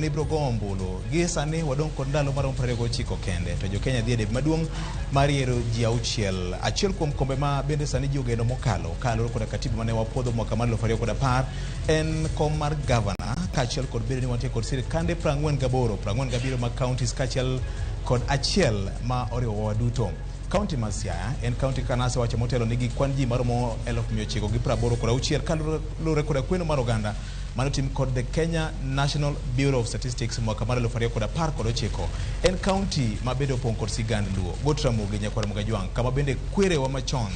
ibiro go ombulu. Gie sani wadong' kod ndalo maromo 29 kende to jo-Kenya dhi e debe maduong' mar yiero ji auchiel. Achiel kuom kombe ma bende sani ji ogeno mokalo kaluwore koda katiba mane wapuodho mwaka mar 2010 en kom mar gavana kaachiel kod bedo ni wantie kod sirkande 48, 47 mag counties kaachiel kod achiel ma oriwowa duto. Kaunti ma Siaya en kaunti kaka nasewacho motelo nigi kwan ji maromo 986,000 kaluwore koda kweno mar oganda mane otim kod the Kenya National Bureau of Statistics mwaka mar 2019. En kaunti ma bende opong' kod sigand Luo, Got Ramogi, Nyakwar Mugajwang' kama bende kwerewa machon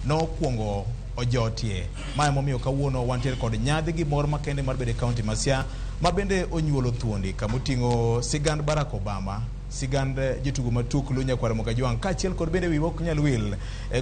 nokwongo ojotie. Ma emomiyo kawuono wantiere kod nyadhi gi mor makende mar bedo e kaunti ma Siaya ma bende onyuolo thuondi kama oting'o sigand Barack Obama, sigand jotugo matuklu Nyakwar Mugajwang' kaachiel kod bende wiwa ok nyal wil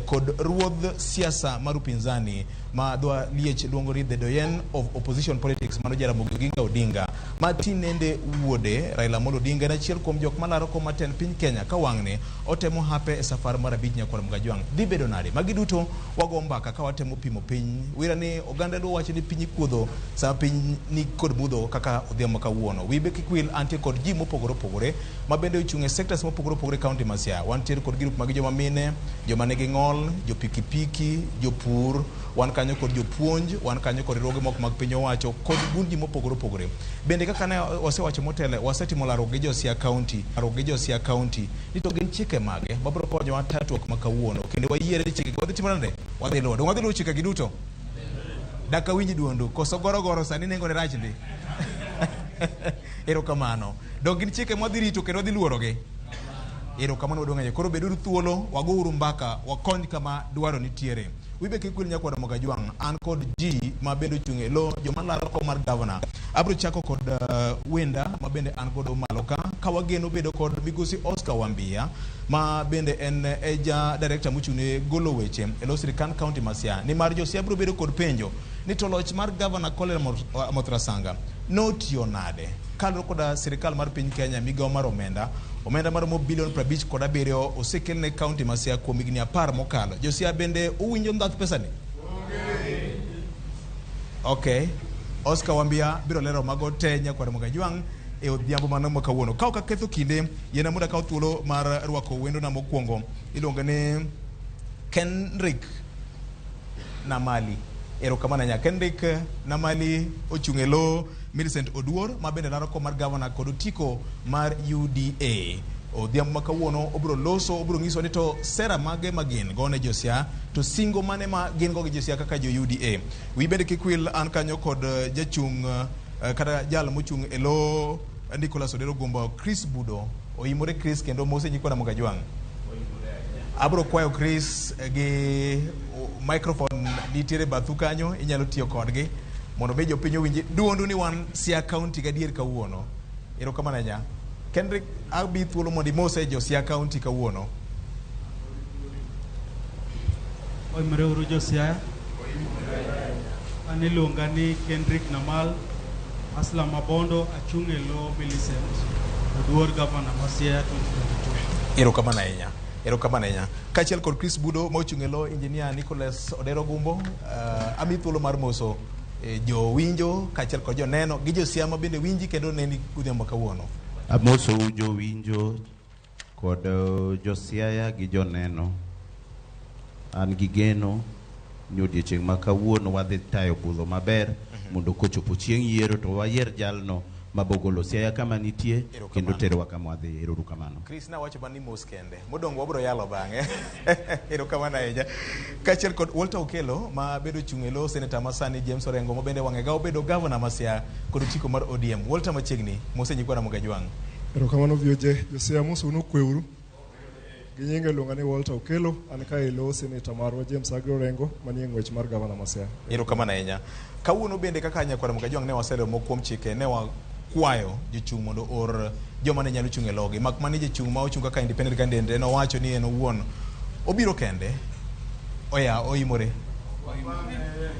kod ruodh siasa mar upinzani ma dho liech luongo ni the doyen of opposition politics mano Jaramogi Oginga Odinga ma tinende wuode Raila Amolo Odinga en achiel kuom jok malaro kom matend piny Kenya ka wang'ni otemo hape e safar mar abich Nyakwar Mugajwang'. Dhi bedo nade? Magi duto wago mbaka ka watemo pimo piny. Wira ni oganda Luo wacho ni piny ikuodho sama piny ni kod mudho kaka odhiambo kawuono. Wiyi be kik wil antie kod ji mopogore opogore ma bende ochung' e sectors mopogore opogore e county ma Siaya. Wantiere kod grup mag joma mine, joma nigi ng'ol, jo pikipiki, jopur, wan kanyo kod jopuonj, wan kanyo kod riwruoge moko mag piny owacho kod gund ji mopogore opogore. Bende kaka ne wasewacho motelo, wasetimo larruok gi jo Siaya County, larruok gi jo Siaya County ni to gin chike mage mabiro konyowa tayo twak ma kawuono kendo wayiere ni chike gi wadhi timo nade? Wadhi luwo. Donge wadhi luwo chike gi duto? Dak awinj duondu. Koso goro goro sani nengone rach ndi. Erokamano. Donge gin chike mwadhi rito kendo wadhi luorogi? Erokamano waduong' ahinya. Koro beduru thuolo, wagouru mbaka, wakony kama dwaro nitiere. Wibe kik wil nyakwar Ramogi Ajwang', an kod ji ma bende ochung' e lo joma laro kom mar gavana. Abiro chako kod wenda ma bende an godo malo ka, ka wageno bedo kod migosi Oscar Wambia ma bende en e ja director mochung' ne golo weche e lo sirkand county ma Siaya. Nimar jo Siaya biro bedo kod penjo ni to loch mar gavana Colin Amoth Rasanga notiyo nade? Kaluwore koda sirkal mar piny Kenya, migawo mar omenda, omenda maromo bilion 57 osekel ne kaunti ma Siaya kuom higni 10 mokalo. Jo Siaya bende uwinjo ndhath pesani? Okay. Oscar Wambia biro lero mago te nyakwar Mogajwang' e odhiambo mano ma kawuono. Ka ok aketho kinde, yiena mondo akaw thuolo mar rwako wendona mokwongo. Iluonge ni Kenrick Namali. Erokamano ahinya. Kenrick Namali ochung' e lo Millicent Oduor ma bende laro kom mar gavana kod otiko mar UDA. Odhiambo ma kawuono obiro loso, obiro nyiso ni to sera mage ma gin go ne jo Siaya to singo mane ma gin go gi jo Siaya kaka jo UDA. Wiyi bende kik wil an kanyo kod jachung' kata jal mochung' e lo Nicholas Odero Gumbo, Chris Budo. Oimore Chris kendo mose nyikwa Ramogi Ajwang'. Abro kwayo Chris gi microphone nitiere bathu kanyo inyalo tiyo kodgi mondo mi jopiny owinji duondu ni wan Siaya County gadier kawuono. Erokamano ahinya. Kendrick, abi thuolo mondo imose jo Siaya County kawuono. Oimore uru jo Siaya. An iluonga ni Kendrick Namal, Aslam Mabondo, achung' e lo Millicent Oduor, gavana ma Siaya 2022. Erokamano ahinya. Erokamano ahinya. Kaachiel kod Chris Budo ma ochung' e lo Engineer Nicholas Odero Gumbo, ami thuolo mar moso jowinjo kaachiel kod joneno gi jo Siaya ma bende winji kendo neni godhiambo kawuono. Amosou jowinjo kod jo Siaya gi joneno. An gi geno ni odiechieng' ma kawuono wadhi tayo budho maber mondo kochopo chieng' yiero to wayier jalno mabogolo Siaya kama nitie kendo terowa kama wadhi. Ero uru kamano. Chris nawacho mana ni mos kende. Modong' wabiro yalo bang'e. Erokamano ahinya. Kaachiel kod Walter Okello ma bende ochung' e lo seneta ma sani James Orengo ma bende wang'e ga obedo gavana ma Siaya kod otiko mar ODM. Walter machiegni, mose nyikwa Ramogi Ajwang'. Erokamano VOJ. Jo Siaya mosou nokweuru. Gi nyinga iluonga ni Walter Okello, an ka e lo seneta marwa James Agri Orengo manie ng'wech mar gavana ma Siaya. Erokamano ahinya. Kawuono bende kaka nyakwar Ramogi Ajwang' ne waseromo kuom chike ne wakwayo jochung' mondo or joma ne nyalo chung' e logi. Mak mana ni jachung' ma ochung' kaka independent candidate en owacho ni en owuon obiro kende. Oya oimore.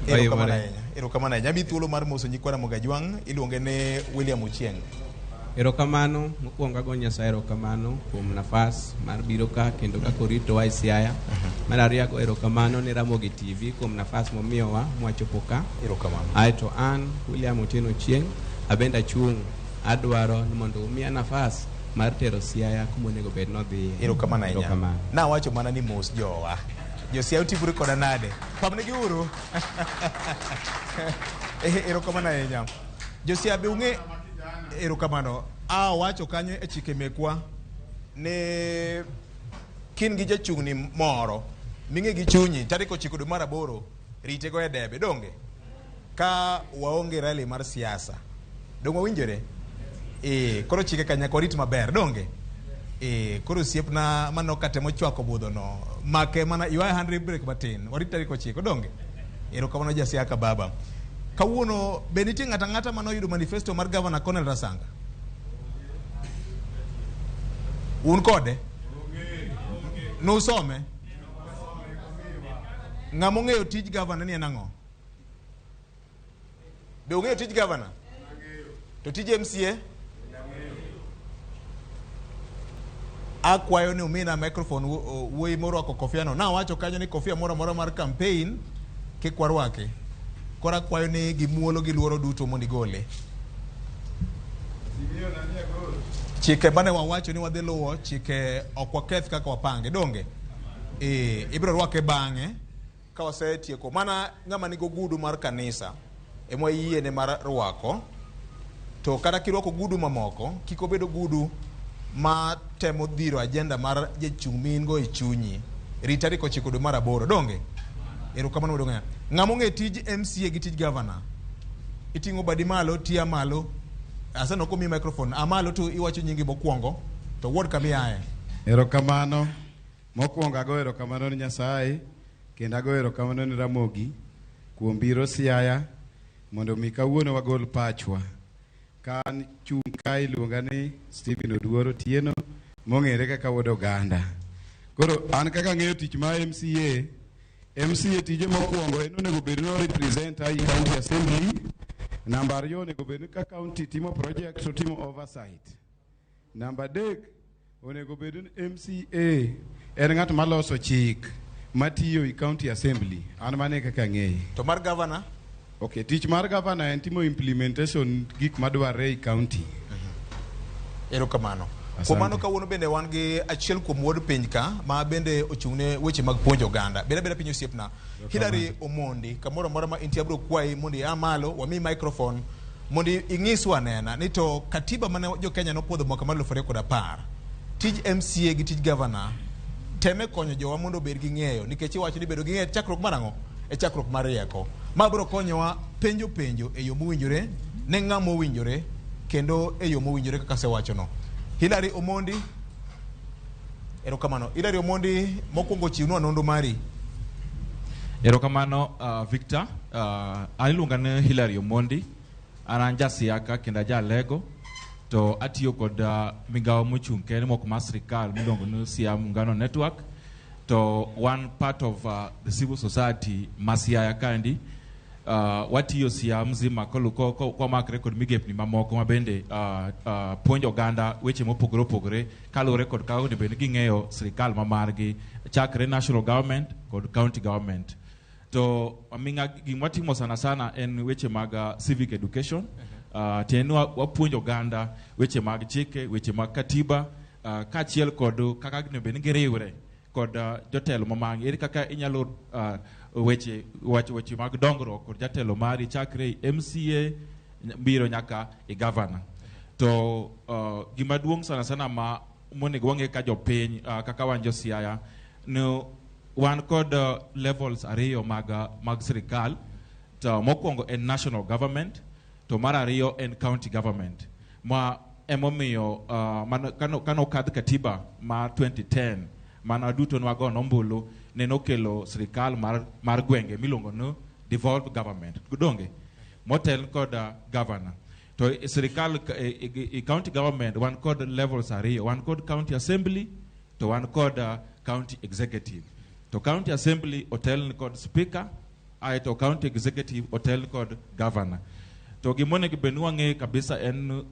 Erokamano ahinya. Erokamano ahinya. Ami thuolo mar moso nyikwa Ramogi Ajwang' iluonge ni William Ochieng'. Erokamano, mokwongo ago Nyasaye erokamano kuom nafas mar biro ka kendo kaka oritowa e Siaya. Mar ariyo ago erokamano ne Ramogi TV kuom nafas momiyowa mwachopo ka. Erokamano. Aeto an William Otieno Ochieng', abende achung' Adwaro ni mondo umiya nafas mar tero Siaya kuma onego bed nodhiye. Erokamano ahinya. Erokamano. Nawacho mana ni mos jowa. Josiaya utimuru koda nade? Pamnegi uru. Erokamano ahinya. Josiaya be ung'e erokamano. A wacho kanyo e chike mekwa ni kin gi jachung'ni moro ming'e gi chunyi tarik 9 dwe mar 8 rite go e debe donge ka waonge rally mar siasa dong wawinjore koro chike ka nyaka warit maber donge koro osiepna mano katemo chwako budho no make mana ywaye handbrake break matin warit tarik 9 donge. Erokamano jasiaka baba. Kawuono be nitie ng'ato ang'ata manoyudo manifesto mar Governor Cornel Rasanga? Un kode? Nusome? Ng'ama ong'eyo tij governor ni en ang'o? Be ung'eyo tij governor? To tij MCA? Akwayo ni umina microphone wuoyi morwako kofia no. Nawacho kanyo ni kofia moro amora mar campaign kik warwake. Koro akwayo ni gimuolo gi luoro duto mondo igole. Chike mane wawacho ni wadhi luwo, chike ok waketh kaka wapange, donge? Ibiro rwake bang'e ka wasetieko. Mana ng'ama nigi ogudu mar kanisa ema wayiene mar rwako. To kata kirwako ogudu mamoko, kik obed ogudu ma temo dhiro agenda mar jachung' ma in go e chunyi. Rit tarik 9 dwe mar 8, donge? Erokamano maduong' ahinya. Ng'ama ong'e tij MCA gi tij governor? Iting'o badi malo, tiya malo. Aseneno komiyi microphone. A malo to iwacho nyingi mokwongo, to ward kama iaye. Erokamano. Mokwongo ago erokamano ni Nyasaye, kendo ago erokamano ni Ramogi kuom biro Siaya mondo mi kawuono wagol pachwa. Ka an chung' ka iluonga ni Stephen Oduor Otieno, mong'ere kaka wuod oganda. Koro an kaka ang'eyo tich ma MCA, MCA tije mokwongo en onego bed ni represent i county assembly. Namba 2 onego bed ni ka county timo project to timo oversight. Namba 3 onego bed ni MCA en ng'at maloso chik matiyo i county assembly. An mane kaka ang'eye. To mar governor? Okay, tich mar governor en timo implementation gik madwarre i county. Erokamano. Kuom mano kawuono bende wan gi achiel kuom wuod piny ka ma bende ochung' ne weche mag puonjo oganda. Bed abeda piny osiepna. Hilary Omondi, kamoro amora ma intie abiro kwayi mondo ia malo, wamiyi microphone mondo ing'iswa anena ni to katiba mane jo Kenya nopuodho mwaka mar 2010, tij MCA gi tij governor teme konyo jowa mondo obed gi ng'eyo, nikech iwacho ni bedo gi ng'eyo chakruok mar ang'o? E chakruok mar rieko. Ma biro konyowa penjo penjo e yo mowinjore ne ng'ama owinjore kendo e yo mowinjore kaka asewachono. Hilary Omondi, erokamano. Hilary Omondi, mokwongo chiwnwa nonro mari. Erokamano Victor. An iluonga ni Hilary Omondi. An an ja Siaka kendo aja Alego. To atiyo kod migawo mochung' kende mok mar sirikal miluongo ni Siaya Muungano Network. To one part of the civil society ma Siaya kandi. Watiyo Siaya mzima kwamakre kod migepni mamoko ma bende puonjo oganda weche mopogore opogore kaluwore kod kaka onego bed ni ging'eyo sirikal ma margi chakre national government kod county government. To aming'a gima watimo sana sana en weche mag civic education. Tiende ni wapuonjo oganda weche mag chike, weche mag katiba, kaachiel kod kaka onego bed ni giriwre kod jotelo mamagi. Ere kaka inyalo weche wacho weche mag dongruok kod jatelo mari chakre MCA biro nyaka e governor. To gima duong' sana sana ma monego wang'e ka jopiny kaka wan jo Siaya ni wan kod levels ariyo mag sirikal. To mokwongo en national government, to mar ariyo en county government. Ma emomiyo kano kadh katiba mar 2010 mana duto nwago ombulu ne nokelo sirikal mar gwenge miluongo ni devolved government. Donge? Motel kod governor. To sirikal e county government wan kod levels ariyo, wan kod county assembly to wan kod county executive. To county assembly otel kod speaker, aeto county executive otel kod governor. To gimonego bed ni wang'eyo kabisa en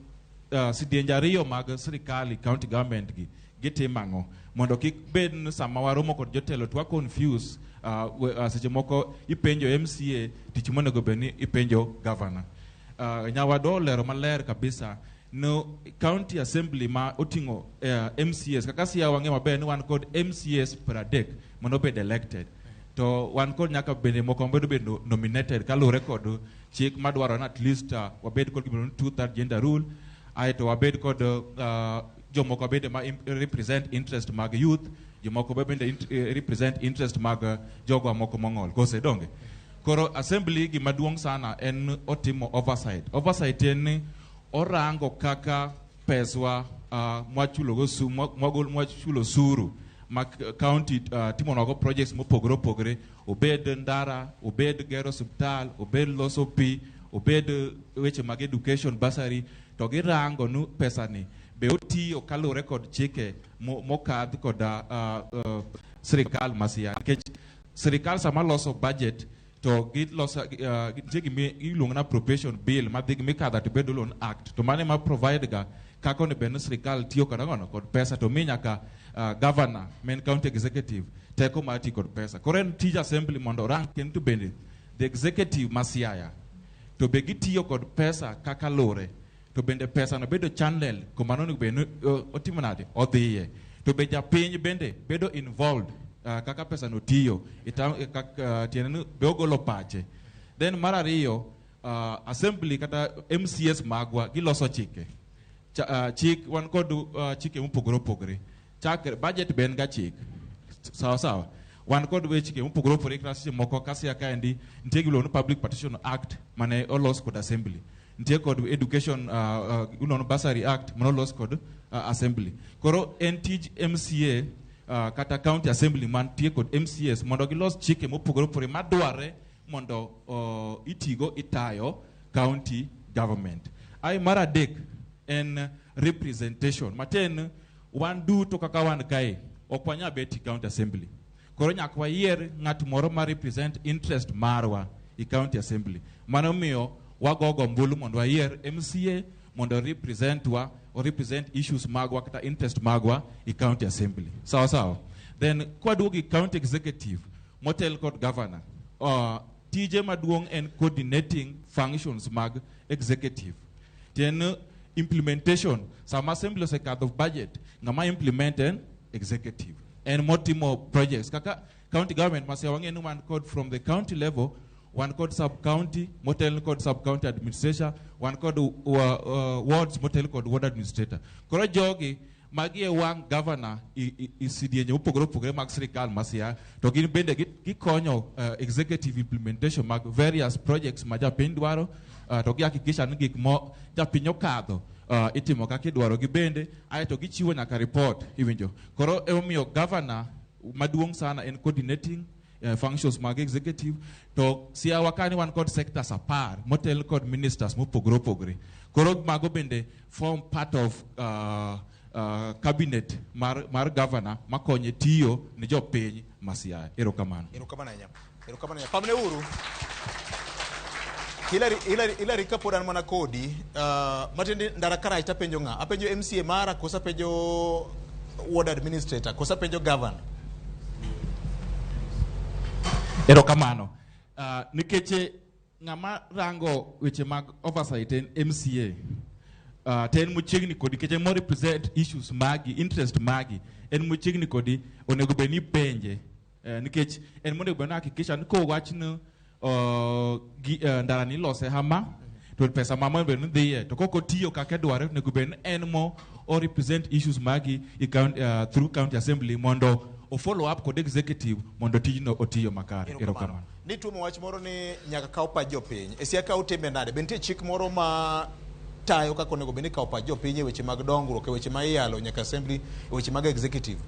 sidienje ariyo mag sirikal e county government gi gitimo ang'o mondo kik bed ni sama waromo kod jotelo to wa confuse. Seche moko ipenjo MCA tich monego bed ni ipenjo governor. Nyawadwa olero maler kabisa No county assembly ma oting'o MCAs kaka Siaya wang'e maber ni wan kod MCAs 30 mondo obed elected. To wan kod nyaka bende moko mabedo bedo nominated kaluwore kod chik madwaro ni at least wabed kod gimiluongo ni 2/3 gender rule, aeto wabed kod jomoko bende ma represent interest mag youth, jomoko bende represent interest mag jogo moko mong'ol kose donge. Koro assembly gima duong' sana en otimo oversight. Oversight en ni orango kaka peswa mwachulo go mwachulo suru ma county timonwago projects mopogore opogore, obed ndara, obed gero osiptal, obed loso pi, obed weche mag education bursary, to girango ni pesa ni be otiyo kaluwore kod chike mokadh kod sirikal ma Siaya. Nikech sirikal sama loso budget to giloso nitie gima iluongo ni appropriation bill madhi mikadho to bedo loan act, to mano ema provide ga kaka onego bed ni sirikal tiyo kod ang'ono kod pesa, to mi nyaka governor ma en county executive teko mar tiyo kod pesa. Koro en tij assembly mondo orang kendo to bende the executive ma Siaya to be gitiyo kod pesa kaka luwre, to bende pesa no bedo channel kuma onego bed ni otimo nade odhiye, to be japiny bende bedo involved kaka pesa no tiyo tiende ni be ogolo pache. Then mar ariyo, assembly kata MCAs magwa giloso chike. Chik wan kod chike mopogore opogore. Chakre budget be en ga chik. Sawa sawa. Wan kod weche mopogore opogore kata seche moko ka Siaya kaendi nitie gimiluongo ni Public Participation Act mane olos kod assembly. Nitie kod education iluongo ni Bursary Act mane olos kod assembly. Koro en tij MCA kata county assembly mantie kod MCAs mondo gilos chike mopogore opogore madwarre mondo itigo itayo county government. Ai mar adek en representation. Matin wan duto kaka wan kae ok wanyal bet e county assembly. Koro nyaka wayier ng'at moro ma represent interest marwa e county assembly. Mano miyo wagogo ombulu mondo wayier MCA mondo represent wa, o represent issues magwa kata interest magwa e county assembly. Sawa sawa. Then kwaduogo e county executive motel kod governor, tije maduong' en coordinating functions mag executive. Then implementation, sama assembly osekadho budget, ng'ama implement en executive. En motimo projects kaka county government ma Siaya wang'eyo ni wan kod from the county level, wan kod sub county motel kod sub county administrator, wan kod wards motel kod ward administrator. Koro jogi magi e wang' governor i sidienje mopogore opogore mag sirikal ma Siaya, to gin bende gikonyo executive implementation mag various projects ma japiny dwaro, to gihakikisha ni gik mo japiny okadho itimo kaka idwaro gi bende, aeto gichiwo nyaka report iwinjo. Koro emomiyo governor maduong' sana en coordinating functions mag executive. To Siaya kani wan kod sectors 10 motel kod ministers mopogore opogore. Koro mago bende form part of cabinet mar governor makonye tiyo ne jopiny ma Siaya. Erokamano. Erokamano ahinya. Erokamano ahinya. Pamne uru. Hilary, kapod an mana kodi, matiende ndara karach tapenjo ng'a? Apenjo MCA mara koso apenjo ward administrator koso apenjo governor? Erokamano. Nikech ng'ama rango weche mag oversight en MCA. To en machiegni kodi nikech en mo represent issues magi, interest magi. En machiegni kodi, onego bed ni ipenje. Nikech en monego bed ni hakikisha ni kowach ni ndara ni ilose hama, to pesa ma monego bed ni dhiye, to kok otiyo kaka idware, onego bed ni en mo o represent issues magi i county, through county assembly mondo o follow up kod executive mondo tijno otiyo makare. Erokamano. Nituomo wach moro ni nyaka kaw pach jopiny. E Siaya ka utime nade? Be nitie chik moro ma tayo kaka onego bed ni ikawo pach jopiny e weche mag dongruok, e weche ma iyalo nyaka assembly, e weche mag executive?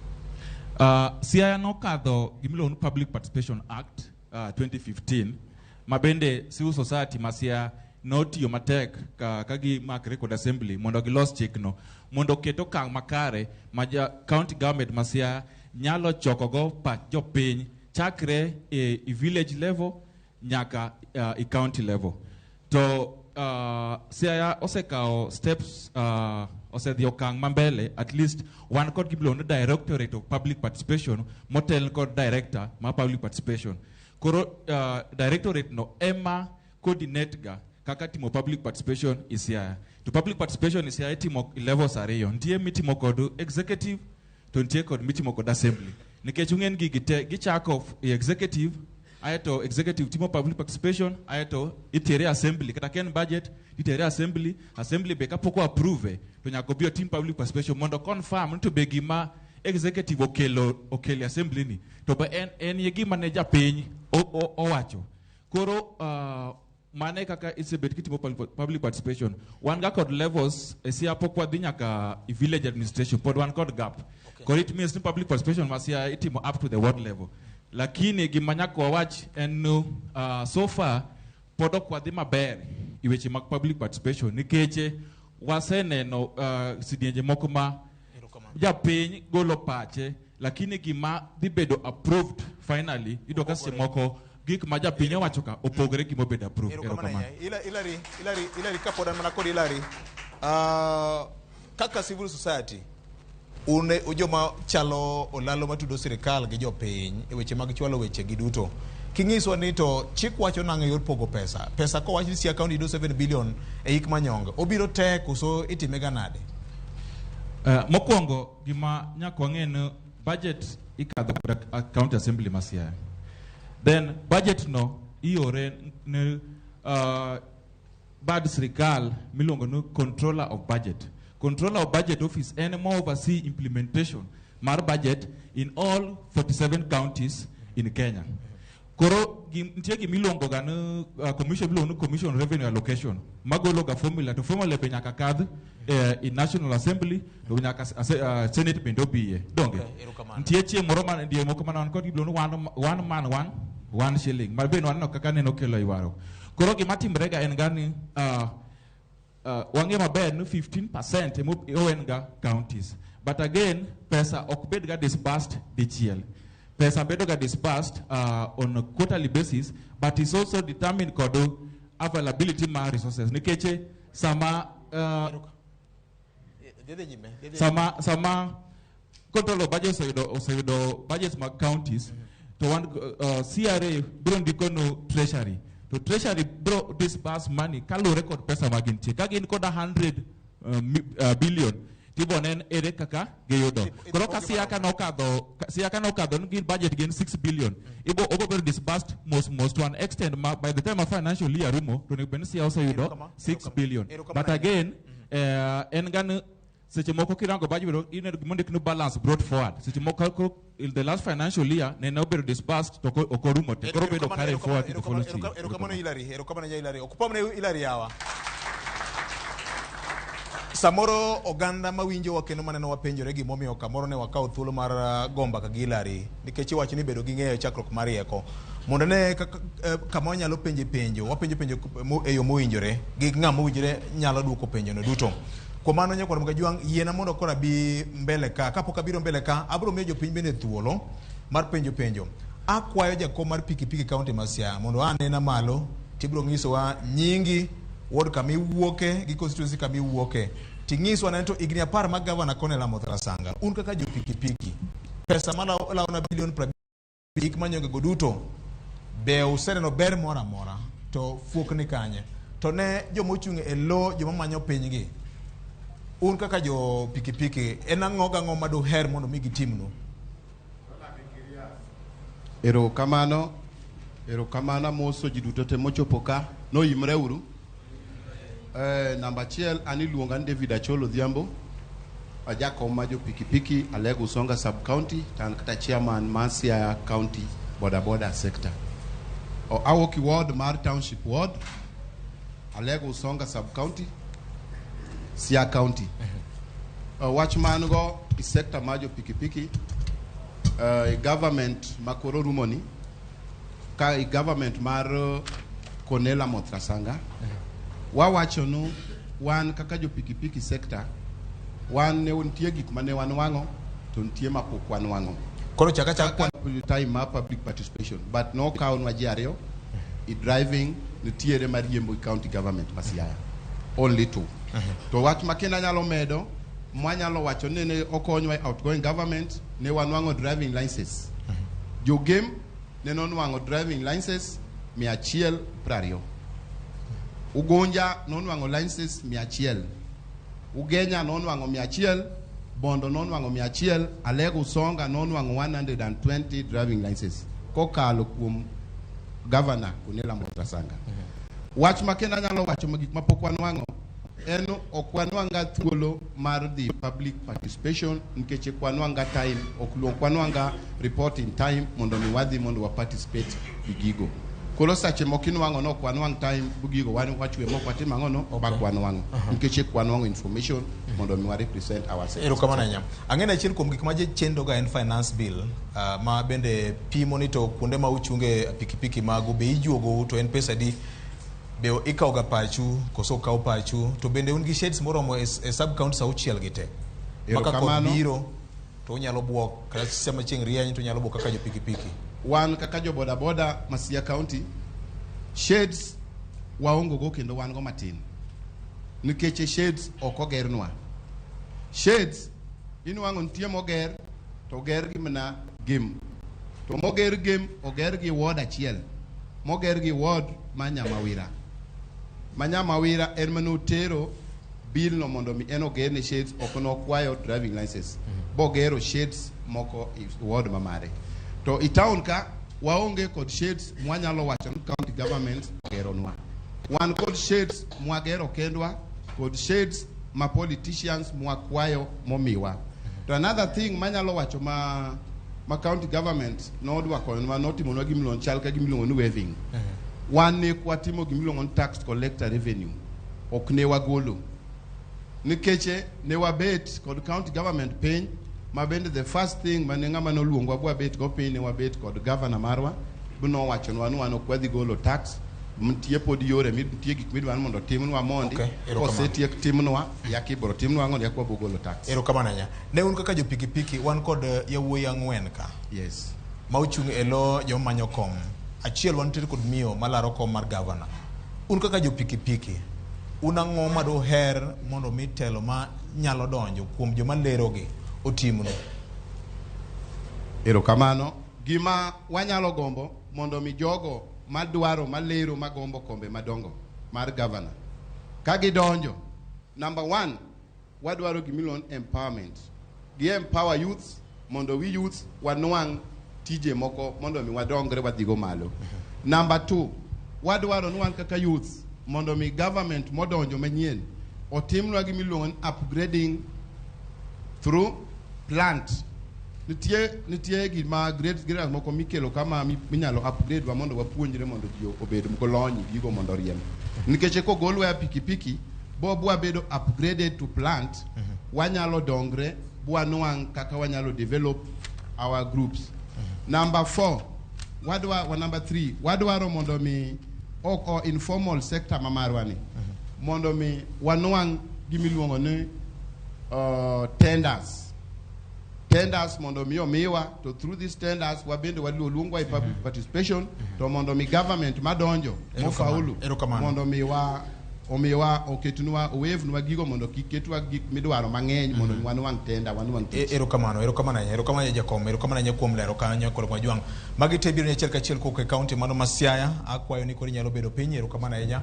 Siaya nokadho gimiluongo ni Public Participation Act 2015, ma bende civil society ma Siaya notiyo matek ka gimakre kod assembly mondo gilos chikno mondo oket okang' makare ma county government ma Siaya nyalo chokogo pach jopiny chakre e village level nyaka e county level. To Siaya osekawo steps, osedhi okang' mambele, at least wan kod gimiluongo ni Directorate of Public Participation motel kod director ma public participation. Koro directorate no ema coordinate ga kaka timo public participation e Siaya. To public participation is itimo e levels ariyo. Nitie mitimo kod executive to nitie kod mitimo kod assembly. Nikech ung'e ni gigi te gichako e executive, aeto executive timo public participation, aeto itere assembly. Kata ka en budget, itere assembly. Assembly be kapok o approve to nyaka obi otim public participation mondo confirm ni to be gima executive okelo e assembly ni to be en ye gima ne japiny owacho. Koro mane kaka isebet kitimo public participation. Wan ga kod levels e Siaya, pok wadhi nyaka e village administration, pod wan kod gap. Koro it means ni public participation ma Siaya itimo up to the ward level. Lakini gima nyaka wawach en ni so far pod ok wadhi maber e weche mag public participation, nikech waseneno sidienje moko ma japiny golo pache, lakini gima dhi bedo approved finally iyudo ka seche moko gik ma japiny owacho ka opogore gi mobedo approved. Erokamano Erokamano. ahinya. Hilary, Hilary, Hilary, kapod an mana kod Hilary, kaka civil society, un e joma chalo olalo matudo sirikal gi jopiny e weche mag chwalo weche gi duto. King'iswa ni to chik wacho nang'o e yor pogo pesa? Pesa kowach ni Siaya County yudo 7 billion e hik manyonge, obiro te koso itime ga nade? Mokwongo gima nyaka wang'e ni budget ikadho kod county assembly ma Siaya. Then budget no iore ne bad sirikal miluongo ni controller of budget. Controller of budget office en mo oversee implementation mar budget in all 47 counties in Kenya. Koro nitie gimiluongo ga ni commission miluongo ni Commission on Revenue Allocation magolo ga formula, to formula be nyaka kadh in National Assembly, to nyaka Senate bende obiye donge. Okay, erokamano. Nitie chieng' moro ma diere moko mane wan kod gimiluongo ni one man one shilling ma bende waneno kaka neno kelo ywaruok. Koro gima timre ga en ga ni wang'e maber ni 15% ema owen ga counties, but again pesa ok bed ga disbursed dichiel. Pesa bedo ga disbursed on a quarterly basis, but is also determined kod availability mar resources, nikech sama Dhi nyime, dhi nyime. sama control of budget oseyudo budgets mag counties, to wan CRA biro ndiko no treasury, to treasury biro disburse money kaluwore kod pesa ma gintie. Ka gin kod 100 billion, tibo nen ere kaka giyudo. Koro ka Siaya nokadho ni gin budget gin 6 billion, ibo obo bedo disbursed mos mos to an extent ma by the time a financial year rumo, to onego bed ni Siaya oseyudo 6 billion. But again, en ga ni seche moko kirango budget ineno gima ondik ni balance brought forward. Seche moko koro in the last financial year nene obedo disbursed to ok orumo te, koro obedo carry forward to the following year. Erokamano Hilary, erokamano Hilary. Ok upamne Hilary yawa. Samoro oganda mawinjowa kendo maneno wapenjore gimomiyo kamoro ne wakawo thuolo mar go mbaka gi Hilary, nikech iwacho ni bedo gi ng'eyo chakruok mar rieko. Mondo ne kaka, kama wanyalo penje penjo, wapenjo penjo e yo mowinjore, gi ng'ama owinjore nyalo duoko penjo no duto. Kuom mano nyakwar Mgajwang', yiena mondo koro abi mbele ka. Kapok abiro mbele ka, abiro miyo jopiny bende thuolo mar penjo penjo. Akwayo jakom mar pikipiki county ma Siaya mondo anena malo, tibiro nyisowa nyingi, ward kama iwuoke gi constituency kama iwuoke. Ting'iswa nene to higni 10 mag gavana Cornel Amoth Rasanga, un kaka jo pikipiki, pesa malawona bilion 50 manyonge go duto, be useneno ber moro amora to fuok ni kanye? To ne joma ochung' e lo joma manyo pinygi, un kaka jo pikipiki, en ang'o gang'o ma duher mondo mi gitimnu? Erokamano, erokamano amoso ji duto te mochopo ka. Noimre uru. Namba achiel, an iluonga ni David Achol Odhiambo, ajakom ma jo pikipiki Alego Usonga sub county, to an kata chairman mar Siaya County Boda Boda sector. Awuok e ward mar Township Ward, Alego Usonga sub county, Siaya County. Wach man go e sector mar jo pikipiki, e government makoro rumoni, ka e government mar Cornel Amoth Rasanga, wawacho nu wan kaka jo pikipiki sector, wan ne nitie gik mane wanwang'o to nitie mapok wanwang'o. Koro chaka chak kwan time mar public participation, but nokawnwa ji ariyo i driving nitiere mar riembo i county government ma Siaya, only two. To wach ma kendo anyalo medo mwanyalo wacho ni ne okonywa e outgoing government, ne wanwang'o driving license. Jogem ne nonwang'o driving license 120, Ugunja nonwang'o license 100. Ugenya nonwang'o 100, Bondo nonwang'o 100, Alego Usonga nonwang'o 120 driving licenses kokalo kuom Governor Cornelia Rasanga. Wach ma kendo anyalo wacho ma gik mapok wanwang'o en ok wanwang'a thuolo mar dhi public participation nikech ok wanwang'a time, ok wanwang'a report in time mondo mi wadhi mondo wa participate gi gigo. Koro sache moko inwang'o ni ok wanwang' time bu gigo wan wachwe mok watimo ang'o no bak wanwang'o nikech ok wanwang'o information mondo mi wa represent ourselves. Erokamano ahinya. Ang'e ni achiel kuom gik ma chendo ga en finance bill ma bende pimo ni to kuonde ma uchunge pikipiki magu be ijuogou to en pesa adi be ikawo ga pachu koso ok kaw pachu to bende un gi sheds moromo e sub counties auchiel gi te ma ka koth Erokamano. biro to unyalo buok kata sama chieng' rieny to unyalo buok kaka jo pikipiki. Wan kaka jo boda boda ma Siaya County, sheds waongo go kendo wan go matin nikech sheds ok ogernwa. Sheds inwang'o nitie moger to oger gi mana gem, to moger gem oger gi ward achiel, moger gi ward ma Nyamawira. Ma Nyamawira en mane otero bill no mondo mi en ogerne sheds, ok nokwayo driving license, bogero sheds moko e ward ma mare. To i town ka waonge kod sheds mwanyalo wacho ni county government ogeronwa. Wan kod sheds mwagero kendwa kod sheds ma politicians mwakwayo momiwa. To another thing manyalo wacho ma county government nodwa konywa notimonwa gimiluongo chal ka gimiluongo ni waiving. Wan ne kwatimo gimiluongo ni tax collector revenue, ok ne wagolo nikech ne wabet kod county government piny ma bende the first thing mane ng'ama noluongwa bwabet go piny ne wabet kod governor marwa nowachonwa ni wan ok wadhi golo tax, nitie pod yore nitie gik midwaro mondo timnwa mondi. Okay, erokamano. Kosetiek timnwa yaka ibiro timnwa ang'o yaka wabo golo tax. Erokamano ahinya. Ne un kaka jo pikipiki wan kod yawuoyi ang'wen ka Yes. ma ochung' e lo joma manyo kom. Achiel wantiere kod miyo malaro kom mar gavana. Un kaka jo pikipiki, un ang'o ma duher mondo mi telo ma nyalo donjo kuom joma lerogi otimnu? Erokamano. Gima wanyalo gombo mondo mi jogo madwaro malero magombo kombe madongo mar governor ka gidonjo, number one, wadwaro gimiluongo ni empowerment. Gi empower youths mondo wi youths wanwang' tije moko mondo mi wadongre wadhigo malo. Number two, wadwaro ni wan kaka youths mondo mi government modonjo manyien otimnwa gimiluongo ni upgrading through plant. Nitie gima grade moko mikelo kama minyalo upgrade wa mondo wapuonjre mondo ji obed golony gigo mondo oriemb. Nikech kogolwa e pikipiki bo bwabedo upgraded to plant, wanyalo dongre bwanwang' kaka wanyalo develop our groups. Number four, wadwa wa number three, wadwaro mondo mi ok o informal sector ma marwa ni mondo mi wanwang' gimiluongo ni tenders mondo mi omiwa to through these tenders wabende waluongwa e public participation to mondo mi government madonjo mofaulu Erokamano. mondo mi wa omiwa oketnwa owevenwa gigo mondo kik ketwa gik midwaro mang'eny mondo mi wanwang' tender, wanwang' tich. Erokamano, erokamano ahinya, erokamano ahinya jakom, erokamano ahinya kuom lero kanyo kod Majwang'. Magi te biro ni achiel kachiel kowuok e kaunti mano ma Siaya. Akwayo ni koro inyalo bedo piny, erokamano ahinya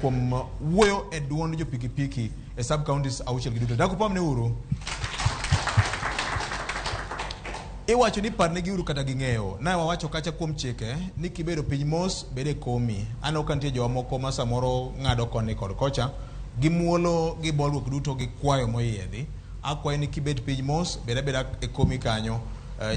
kuom wuoyo e duond jo pikipiki e sub counties auchiel gi duto. Dak upamne uru. Iwacho ni parnegi uru kata ging'eyo. Ne wawacho kacha kuom chike ni kibedo piny mos bed e komi. Aneno ka nitie jowa moko ma samoro ng'ado koni kod kocha. Gi muolo gi bolruok duto gi kwayo moyiedhi. Akwayo ni kibet piny mos bed abeda e komi kanyo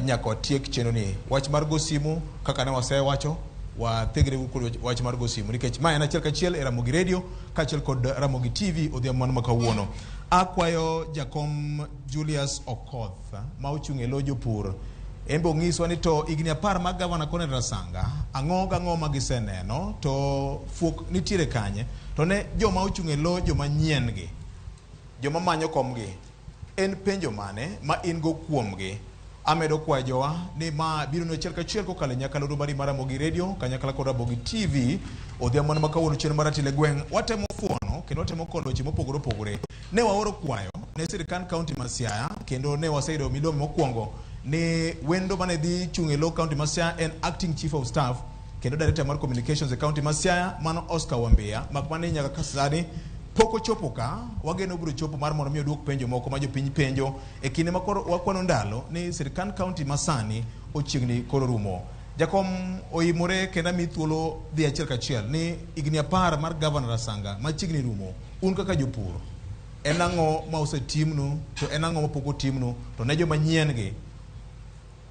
nyaka watiek chenro ni. Wach mar go simu kaka ne wasewacho wathegre kod wach mar go simu nikech ma en achiel kachiel e Ramogi Radio kaachiel kod Ramogi TV odhiambo mano ma kawuono. Akwayo jakom Julius Okoth ma ochung' e lo jopur en be onyiswa ni to higni 10 mag gavana Cornel Rasanga ang'o gang'o ma giseneno to fuok nitiere kanye to ne joma ochung' e lo joma nyien gi joma manyo komgi en penjo mane ma in go kuomgi. Amedo kwayo jowa ni ma biro ni achiel kachiel kokalo e nyakalondo mari mar Ramogi Radio kanyakla kod Ramogi TV odhiambo mana ma kawuono chenro mar Ratile Gweng' watemo fuono kendo watemo kondo weche mopogore opogore. Ne waoro kwayo ne sirikand kaunti ma Siaya kendo ne waseyudo milome mokwongo ni wendo mane dhi chung' e lo kaunti ma Siaya en acting chief of staff kendo director mar communications e kaunti ma Siaya mano Oscar Wambia mak mana ni nyaka ka sani Pok ochopo ka, wageno biro chopo mar mondo mi oduok penjo moko ma jopiny penjo e kinde ma koro wakwano ndalo ni sirkand kaunti masani ochiegni koro rumo. Jakom oimore kendo ami thuolo dhi achiel kachiel ni higni 10 mar Gavana Rasanga machiegni rumo, un kaka jopur, en ang'o ma osetimnu to en ang'o mapok otimnu to ne joma nyien gi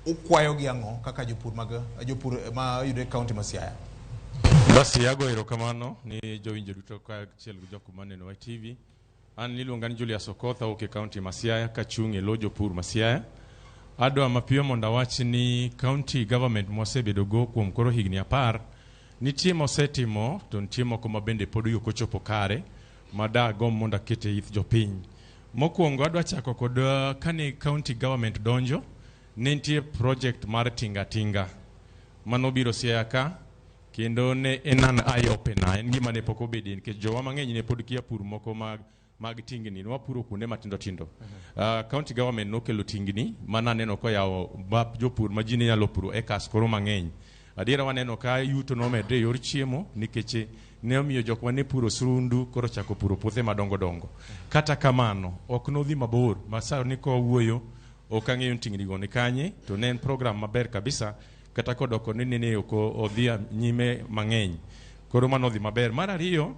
ukwayo gi ang'o kaka jopur mag jopur ma yudore e kaunti ma Siaya? Basi ago erokamano ni jowinjo duto kaachiel gi jok manenowa e TV. An iluonga ni Julius Okoth, awuok e kaunti ma Siaya kachung' e lo jopur ma Siaya. Adwa mapiyo mondo awach ni county government mwasebedo go kuom koro higni 10 nitie mosetimo to nitie moko ma bende pod ok ochopo kare ma dagomb mondo aket e ith jopiny. Mokwongo adwa chako kod kane county government donjo, ne nitie project mar tinga tinga manobiro Siaya ka kendo ne en an eye opener, en gima ne pok obedie nikech jowa mang'eny ne pod kia pur moko mag tingni, ne wapuro kuonde matindo tindo. County government nokelo tingni mananeno koyawo bap jopur ma ji ne nyalo puro acres koro mang'eny. Adiera waneno ka yuto nomedre e yor chiemo nikech ne omiyo jok mane puro surundu koro chako puro puothe madongo dongo. Kata kamano, ok nodhi mabor ma sani kowuoyo ok ang'eyo ni tingni go ni kanye to ne en program maber kabisa kata kodoko ni nene ok odhi nyime mang'eny. Koro mano odhi maber. Mar ariyo,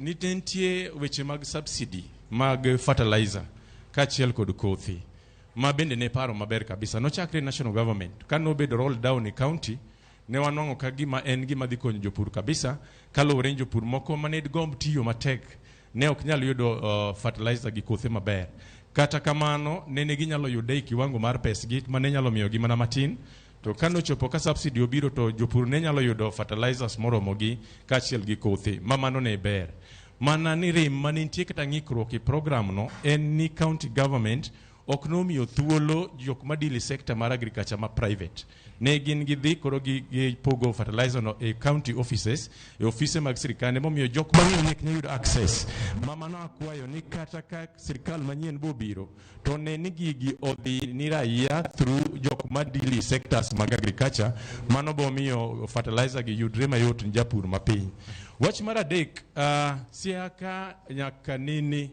nitie weche mag subsidy mag fertilizer kaachiel kod kothi ma bende ne paro maber kabisa. Nochakre national government ka nobedo roll down e county ne wanwang'o ka gima en gima dhi konyo jopur kabisa kaluwore ni jopur moko mane gomb tiyo matek ne ok nyal yudo fertilizer gi kothe maber. Kata kamano nene ginyalo yude e kiwango mar pesgi mane nyalo miyogi mana matin to kanochopo ka subsidy obiro to jopur ne nyalo yudo fertilizers moromogi kaachiel gi kothe ma mano ne ber. Mana ni rem mane nitie kata ng'ikruok e program no en ni county government ok nomiyo thuolo jok ma deal e sector mar agriculture ma private. Ne gin gidhi koro gipogo fertilizer no e county offices, e ofise mag sirkande momiyo jok mang'eny ne ok nyal yudo access. Ma mano akwayo ni kata ka sirkal manyien bobiro to ne ni gigi odhi ni raia through jok ma deal e sectors mag agriculture, mano bomiyo fertilizer gi yudre mayot ni japur mapiny. Wach mar adek, Siaya ka nyaka nene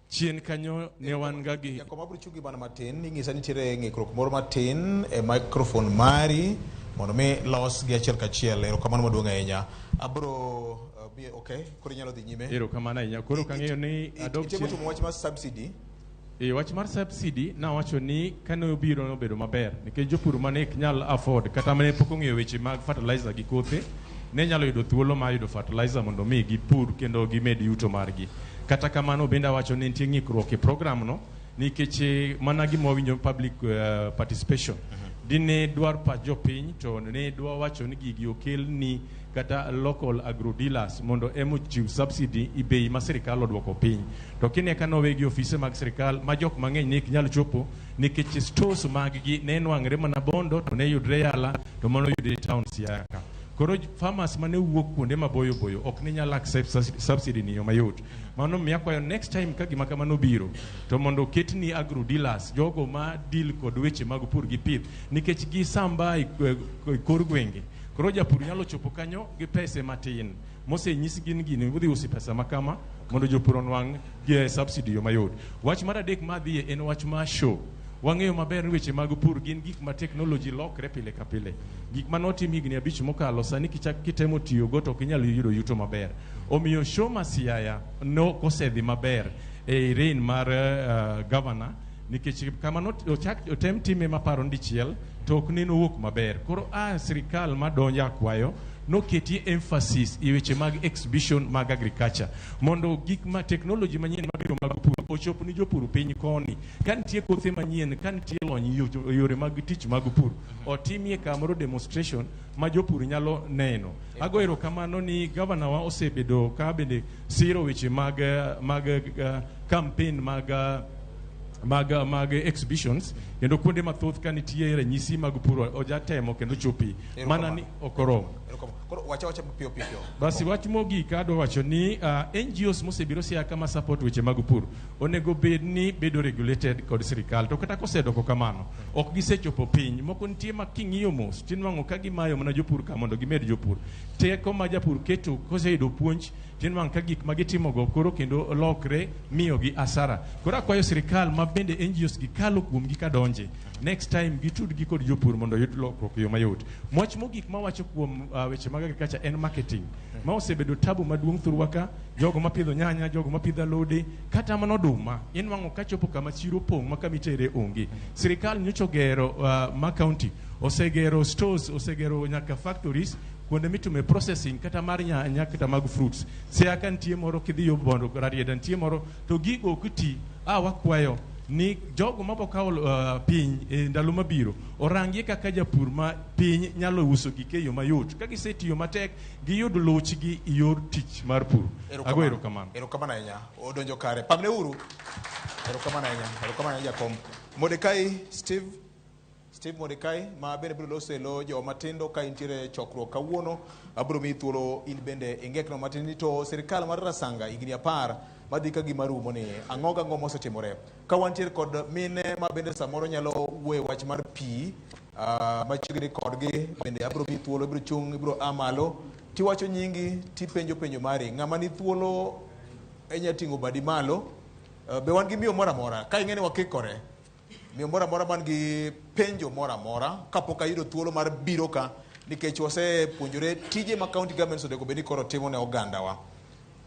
chien kanyo ne wan ga gi Jakom abiro chungi mana matin, ing'isa nitiere ng'ikruok moro matin e microphone mari mondo mi los gi achiel kachiel. Erokamano maduong' ahinya. Abiro okay, koro inyalo dhi nyime. Erokamano ahinya. Koro kang'eyo ni adok Itemo chien. timo wach mar subsidy. E wach mar subsidy nawacho ni kane obiro nobedo maber nikech jopur mane ok nyal afford kata mane pok ong'eyo weche mag fertilizer gi kothe ne nyalo yudo thuolo mar yudo fertilizer mondo mi gipur kendo gimed yuto margi. Kata kamano bende awacho ni nitie ng'ikruok e program no nikech mana gima wawinjo public participation dine dwar pach jopiny to ne dwa wacho ni gigi okel ni kata local agro dealers mondo ema ochiw subsidy e bei ma sirikal oduoko piny. To kine ka nowegi ofise mag sirikal ma jok mang'eny ne ok nyal chopo nikech stores mag gi ne nwang're mana Bondo to ne yudre Yala to mano yudre e town Siaya ka. Koro farmers mane wuok kuonde maboyo boyo ok ne nyal accept subsidy ni yo mayot. Mano miyo akwayo next time ka gima kamano obiro to mondo oket ni agro dealers jogo ma deal kod weche mag pur gi pith nikech gisamba e kor gwenge. Koro japur nyalo chopo kanyo gi pese matin mosenyisgi ni gini udhi usi pesa makama mondo jopur onwang' gi subsidy yo mayot. Wach mar adek madhiye en wach mar show. Wang'eyo maber ni weche mag pur gin gik ma technology lokre pile ka pile. Gik mane otim higni 5 mokalo sani kichak kitemo tiyogo to ok inyal yudo yuto maber. Omiyo show ma Siaya no osedhi maber e reign mar governor nikech kama ochak otem time maparo ni dichiel to ok neno wuok maber. Koro a sirikal madonjo akwayo noketi emphasis e weche mag exhibition mag agriculture mondo gik ma technology manyien mabiro mag pur ochop ni jopur piny koni. Ka nitie kothe manyien, ka nitie lony yore mag tich mag pur, otimie kamoro demonstration ma jopur nyalo neno. Ago erokamano ni gavana wa osebedo ka bende siro weche mag campaign mag exhibitions kendo kuonde mathoth ka nitie ranyisi mag pur ojatemo kendo chopi mana ni ok oromo. Koro wacha wacha piyo piyo. Basi wach mogik adwa wacho ni NGOs mosebiro Siaya kama support weche mag pur onego bed ni bedo regulated kod sirikal to kata kosedoko kamano ok gisechopo piny moko nitie ma king'iyo mos tinwang'o ka gimayo mana jopur ka mondo gimed jopur teko ma japur keto koseyudo puonj. Tinwang' ka gik ma gitimogo koro kendo lokre miyogi asara. Koro akwayo sirikal ma bende NGOs gi kalo kuomgi kadonje. Next time gitudgi kod jopur mondo oyud lokruok e yo mayot. Wach mogik mawacho kuom weche mag agriculture en marketing. Ma osebedo tabu maduong' thurwa ka, jogo mapidho nyanya, jogo mapidho alode, kata mana oduma, inwang'o kachopo kama chiro pong' ma kama itere onge. Sirikal nyocha ogero ma county, osegero stores, osegero nyaka factories, kuonde mitime processing kata mar nyanya kata mag fruits. Siaya ka nitie moro kidhi yo Bondo, Rarieda nitie moro, to gigo ok ti. A wakwayo ni jogo mabo kawo piny e ndalo mabiro orangie kaka japur ma piny nyalo uso gike e yo mayot. Ka gisetiyo matek, giyud luchgi e yor tich mar pur. Ago erokamano. Erokamano ahinya. Odonjo kare. Pamne uru. Erokamano ahinya. Erokamano ahinya jakom. Mordecai Steve Steve Mordecai ma bende biro loso e lo joma tindo ka intiere chokruok kawuono abiro miyi thuolo in bende ingekno matin ni to sirikal mar Rasanga higni 10 madhi ka gima rumo ni ang'o gang'o mosetimore ka wantiere kod mine ma bende samoro nyalo wuoyo wach mar pi machiegni kodgi bende abiro miyi thuolo ibiro chung' ibiro a malo tiwacho nyingi tipenjo penjo mari ng'ama ni thuolo inya ting'o badi malo be wan gi miyo moro amora ka ing'e ni wakikore miyo moro amora man gi penjo moro amora kapok ayudo thuolo mar biro ka nikech wasepuonjore tije ma county governments onego bed ni koro timo ne ogandawa.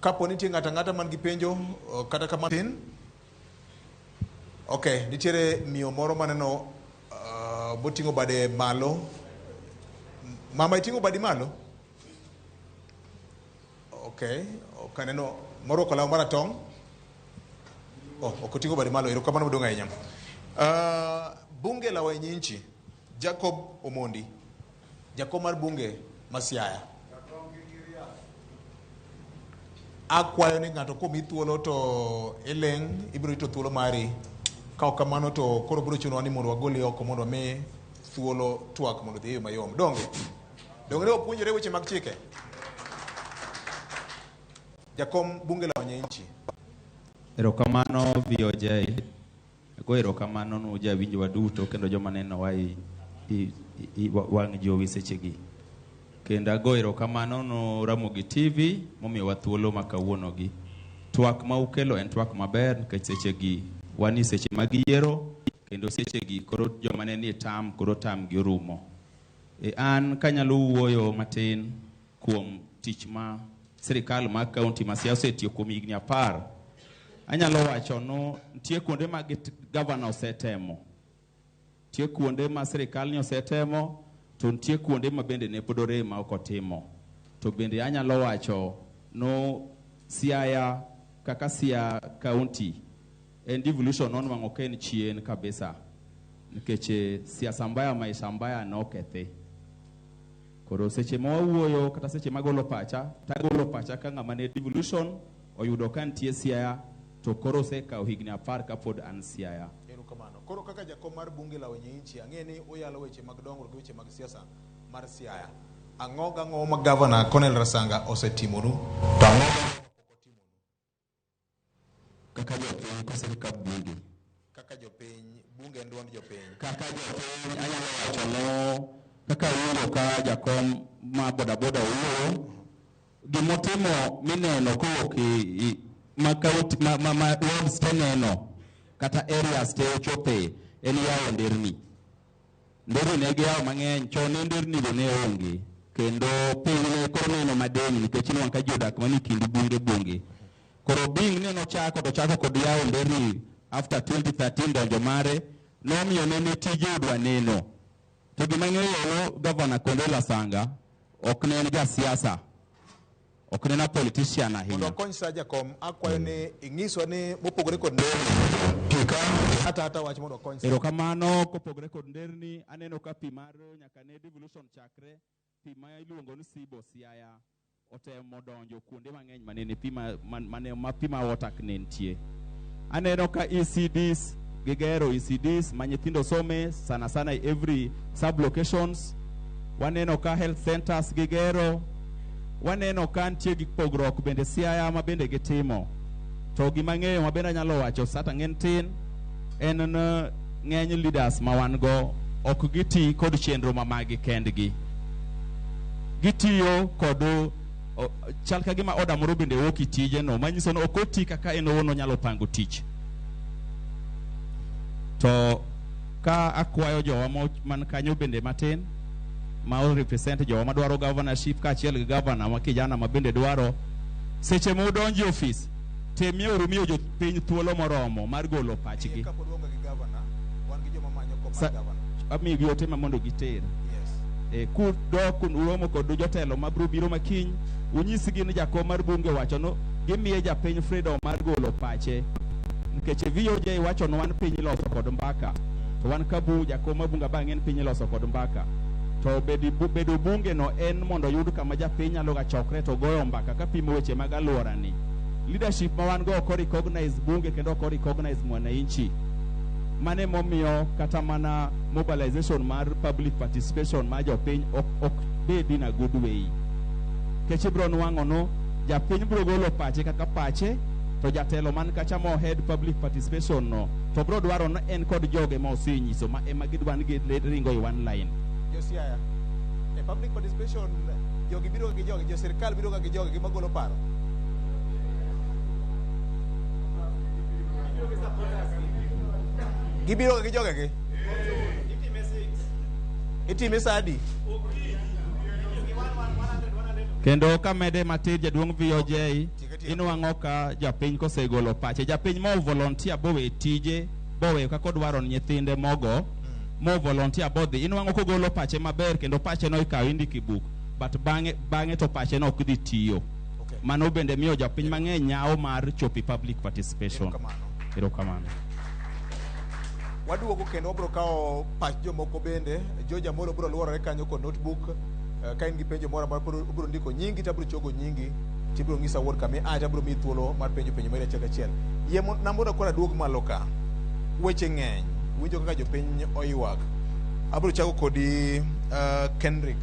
Kapo nitie ng'ato ang'ata man gi penjo kata kamano tin. Okay, nitiere miyo moro maneno moting'o bade malo. Mama iting'o badi malo? Okay, ok aneno morwako law maratong'. Oh, ok oting'o bade malo. Erokamano maduong' ahinya. Bunge la wananchi Jacob Omondi, jakom mar bunge ma Siaya. Akwayo ni ng'ato komi thuolo to iling', ibiro rito thuolo mari. Ka ok kamano to koro biro chunowa ni mondo wagoli oko mondo wami thuolo twak mondo odhi e yo mayom. Donge? Donge ne wapuonjore weche mag chike? Jakom bunge la wananchi. Erokamano VOJ. Ago erokamano nu jawinjowa duto kendo joma nenowa i wang' jowi sechegi. Kendo ago erokamano nu Ramogi TV momiyowa thuolo ma kawuonogi. Twak ma ukelo en twak maber nikech sechegi wan e seche mag yiero kendo sechegi koro joma ne nie tam koro tam gi orumo. E an kanyalo wuoyo matin kuom tich ma sirikal mar kaunti ma Siaya osetiyo kuom higni 10. Anyalo wacho no nitie kuonde ma gavana osetemo, nitie kuonde ma sirikal ni osetemo, to nitie kuonde ma bende ne pod orem ma ok otimo. To bende anyalo wacho no Siaya kaka Siaya kaunti en devolution nonwang'o ka en chien kabisa nikech siasa mbaya maisha mbaya nokethi. Koro seche ma wawuoyo kata seche magolo pacha, tagolo pacha ka ng'ama ne devolution oyudo ka nitie Siaya to koro osekawo higni 10 kapod an Siaya. Erokamano. Koro kaka jakom mar bunge la wananchi, ang'e ni uyalo weche mag dongruok gi weche mag siasa mar Siaya. Ang'o gang'o ma gavana Cornel Rasanga osetimonu? To ang'o pok otimonu? Kaka jopiny koso kaka bunge? Kaka jopiny, bunge en duond jopiny. Kaka jopiny anyalo wacho no kaka awinjo ka jakom ma bodaboda owuoyo, gimotimo mineno kowuok ma kaunti ma wards te neno kata areas te ochope en yawo nderni. Nderni ne giyawo mang'eny, chon ne nderni go ne onge kendo piny ne koro neno madiny nikech inwang'o ka ji odak mana e kind bunge bunge. Koro Bing ne nochako to chako kod yawo nderni after 2013 donjo mare nomiyo nene tije odwa neno. To gima ng'eyo gavana Cornel Rasanga ok ne en ja siasa, ok ne en a politician ahinya. Mondo akony sa jakom, akwayo ni ing'iswa ni mopogore kod nderni, ata wach mondo okony sa. Erokamano, kopogore kod nderni, aneno ka pi mar nyaka ne devolution chakre, pi ma iluongo ni Sibo Siaya otemo donjo kuonde mang'eny manene pi ma pi ma water ne nitie. Aneno ka ECDs gigero ECDs ma nyithindo some sana sana e every sub locations. Waneno ka health centers gigero. Waneno ka nitie gi pogruok bende Siaya ma bende gitimo. To gima ang'eyo ma bende anyalo wacho sata ng'en tin en ni ng'eny leaders ma wan go ok giti kod chenro ma magi kendgi. Gitiyo kod Chal ka gima order moro bende wuok e tije no, manyiso ni ok oti kaka en owuon onyalo pango tich. To ka akwayo jowa man kanyo bende matin ma o represent jowa madwaro governorship kaachiel gi governor ma kijana ma bende dwaro, seche ma udonjo e ofis, temieuru miyo jopiny thuolo moromo mar golo pachgi. Kapod waonge gi governor, wan gi joma manyo kom mar governor. Amiyogi ote ma mondo giter. Kudok uromo kod jotelo mabiro biro makiny, unyisgi ni jakom mar bunge owacho no gimiye japiny freedom mar golo pache. Nikech e VOJ wacho ni wan piny iloso kod mbaka. To wan ka bu jakom mar bunge bang'e en piny iloso kod mbaka. To bedo bunge no en mondo oyud kama japiny nyalo ga chokre to goyo mbaka kapimo weche mag alworani. Leadership ma wan go ok recognize bunge kendo ok recognize mwananchi. Mane momiyo kata mana mobilization mar public participation mar jopiny ok bed in a good way. Nikech ibiro nwang'o no japiny biro golo pache kaka pache, to jatelo man kacha mo head public participation no to biro dwaro ni en kod joge ma osenyiso ma ema gidwa ni giringo e one line. Josiaya, e public participation jogi biro gi jogi, jo sirkal biro ga gi jogi gi magolo paro. Gibiro ga gi jogegi? Itime sa adi? Kendo kamede matin jaduong' VOJ, inwang'o ka japiny kosegolo pache, japiny mo volunteer bowe tije, bowe kaka odwaro ni nyithinde mogo, mo volunteer bodhi, inwang'o kogolo pache maber kendo pache no ikawo indiko e buk, but bang'e to pache no ok dhi tiyo. Mano bende miyo japiny mang'eny nyawo mar chopo e public participation. Erokamano. Waduogo kendo wabiro kawo pach jomoko bende. George Amolo biro luorore kanyo kod notebook. Ka in gi penjo moro amora, obiro ndiko nyingi to abiro chogo nyingi tibiro nyisa wuod kama ia to abiro miyi thuolo mar penjo penjo mari achiel kachiel. Yie na mondo koro aduog malo ka. Weche ng'eny. Winjo kaka jopiny oywak. Abiro chako kodi Kendrick.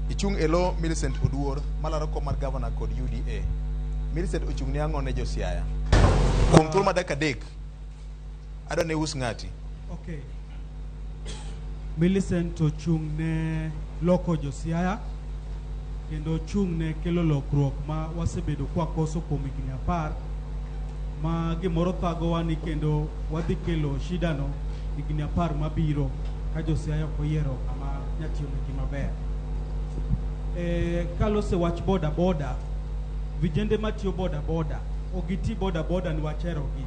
Ichung' e lo Millicent Oduor malaro kom mar governor kod UDA. Millicent ochung' ne ang'o ne jo Siaya? Kuom thuolo mar dakika 3, adwa ni us ng'ati. Okay. Millicent ochung' ne loko jo Siaya kendo ochung' ne kelo lokruok ma wasebedo kwakoso kuom higni 10 ma gimoro thagowa ni kendo wadhi kelo shida no higni 10 mabiro ka jo Siaya ok oyiero ng'ama nyatiyo negi maber. Kalose wach boda boda, vijende matiyo boda boda ok giti boda boda niwach herogi.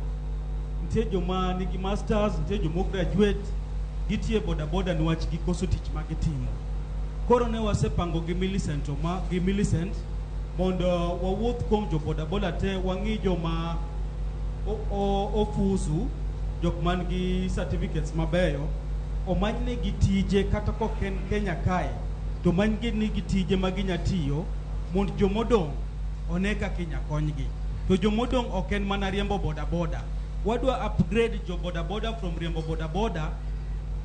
Nitie joma nigi masters, nitie joma ok graduate, gitiyo boda boda niwach gikoso tich ma gitimo. Koro ne wasepango gi Millicent ma gi Millicent mondo wawuoth kuom jo boda boda te wang'i joma ofuzu, jok man gi certificates mabeyo, omanynegi tije kata kok en Kenya kae, to manygi tije ma ginya tiyo mondo jomodong' one kaka inya konygi. To jomodong' ok en mana riembo boda boda. Wadwa upgrade jo boda boda from riembo boda boda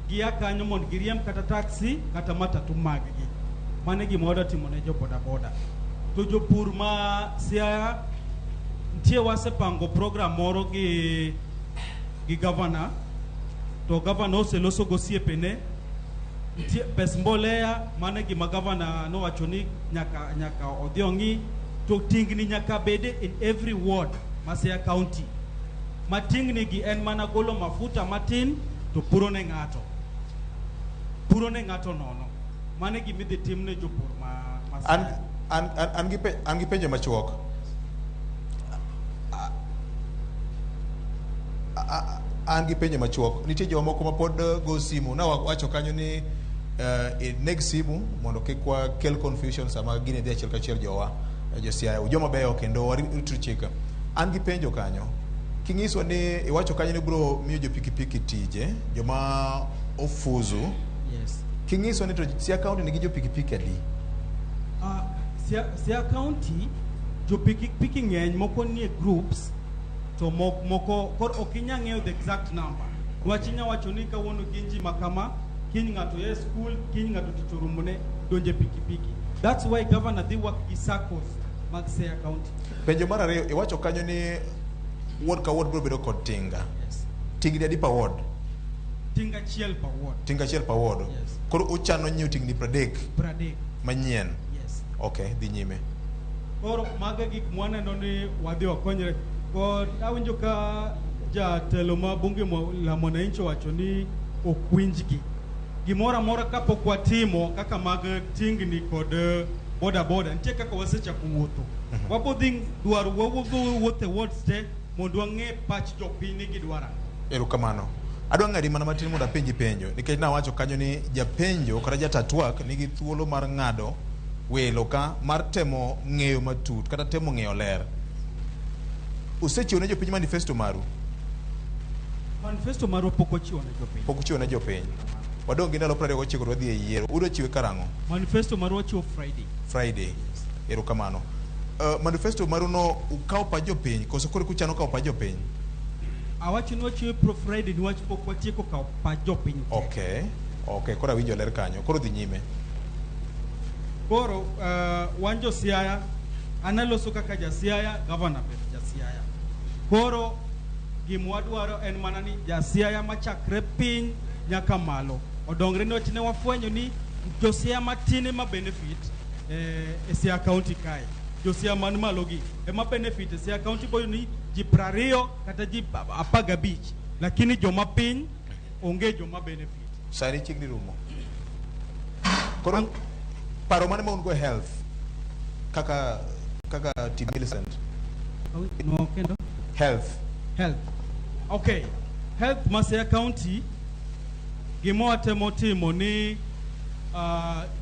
gia kanyo mondo giriemb kata taxi kata matatu maggi. Mano e gima wadwa timo ne jo boda boda. To jopur ma Siaya nitie wasepango program moro gi governor, to governor oseloso gosiepene. Nitie pes mbolea, mano e gima governor nowacho ni nyaka odhi ong'i, to tingni nyaka bede in every ward ma Siaya County. Ma tingni gi en mana golo mafuta matin to puro ne ng'ato. Puro ne ng'ato nono. Mano e gima idhi tim ne jopur ma Siaya. An gi penjo machuok. An gi penjo machuok. Nitie jomoko ma pod go simu. Na wacho kanyo ni neg simu mondo kik wakel confusion sama gini dhi achiel kachiel jowa jo Siaya. Joma beyo kendo warito chik. An gi penjo kanyo. King'iswa ni iwacho kanyo ni biro miyo jo pikipiki tije, joma ofuzu. Yes. King'iswa ni to Siaya County nigi jo pikipiki adi? Siaya County jo pikipiki ng'eny, moko nie groups to moko koro ok inyal ng'eyo the exact number. Niwach inya wacho ni kawuono gin ji ma kama, kiny ng'ato ya e school, kiny ng'ato tich orumone, donje pikipiki. That's why governor dhi work gi SACCOs mag Siaya County. Penjo mar ariyo, iwacho kanyo ni ward ka ward biro bedo kod tinga. Yes. Tingni adi per ward? Tinga achiel per ward. Tinga achiel per ward. Yes. Koro uchano nyiewo tingni 30 30. manyien. Yes. Okay, dhi nyime. Koro mago e gik mwaneno ni wadhi wakonyre. Kod awinjo ka jatelo ma bunge la mwananchi owacho ni ok winjgi. Gimoro amora kapok watimo kaka mag tingni kod boda boda, nitie kaka wasechako wuotho. Wabo dhi dwaro wabo wuotho e wards te mondo wang'e pach jopiny ni gidwaro ang'o. Erokamano. Adwa ng'adi mana matin mondo apenji penjo nikech nawacho kanyo ni japenjo kata jata twak nigi thuolo mar ng'ado welo ka mar temo ng'eyo matut kata temo ng'eyo ler. Usechiwo ne jopiny manifesto maru? Manifesto marwa pok wachiwo ne jopiny. Pok uchiwo ne jopiny. Wadong' gi ndalo 29 to wadhi e yiero. Udwa chiwe karang'o? Manifesto marwa wachiwo Friday. Friday. Erokamano. Manifesto maru no ukawo pach jopiny koso koro kuchano kawo pach jopiny? Awacho ni wachiwe pro Friday niwach pok watieko kawo pach jopiny te. Okay. Okay, koro awinjo ler kanyo. Koro dhi nyime. Koro wan jo Siaya, an aloso kaka ja Siaya, governor be ja Siaya. Koro gima wadwaro en mana ni ja Siaya machakre piny nyaka malo odongre niwach ne wafwenyo ni jo Siaya matin ema benefit e Siaya County kae. Jo Siaya man malo gi ema benefit e Siaya County boyo ni ji 20 kata ji 15, lakini joma piny onge joma benefit. Sani chiegni rumo. Koro paro mane ma un go e health kaka team Millicent? No, kendo? Health. Health. Okay. Health ma Siaya County gima watemo timo ni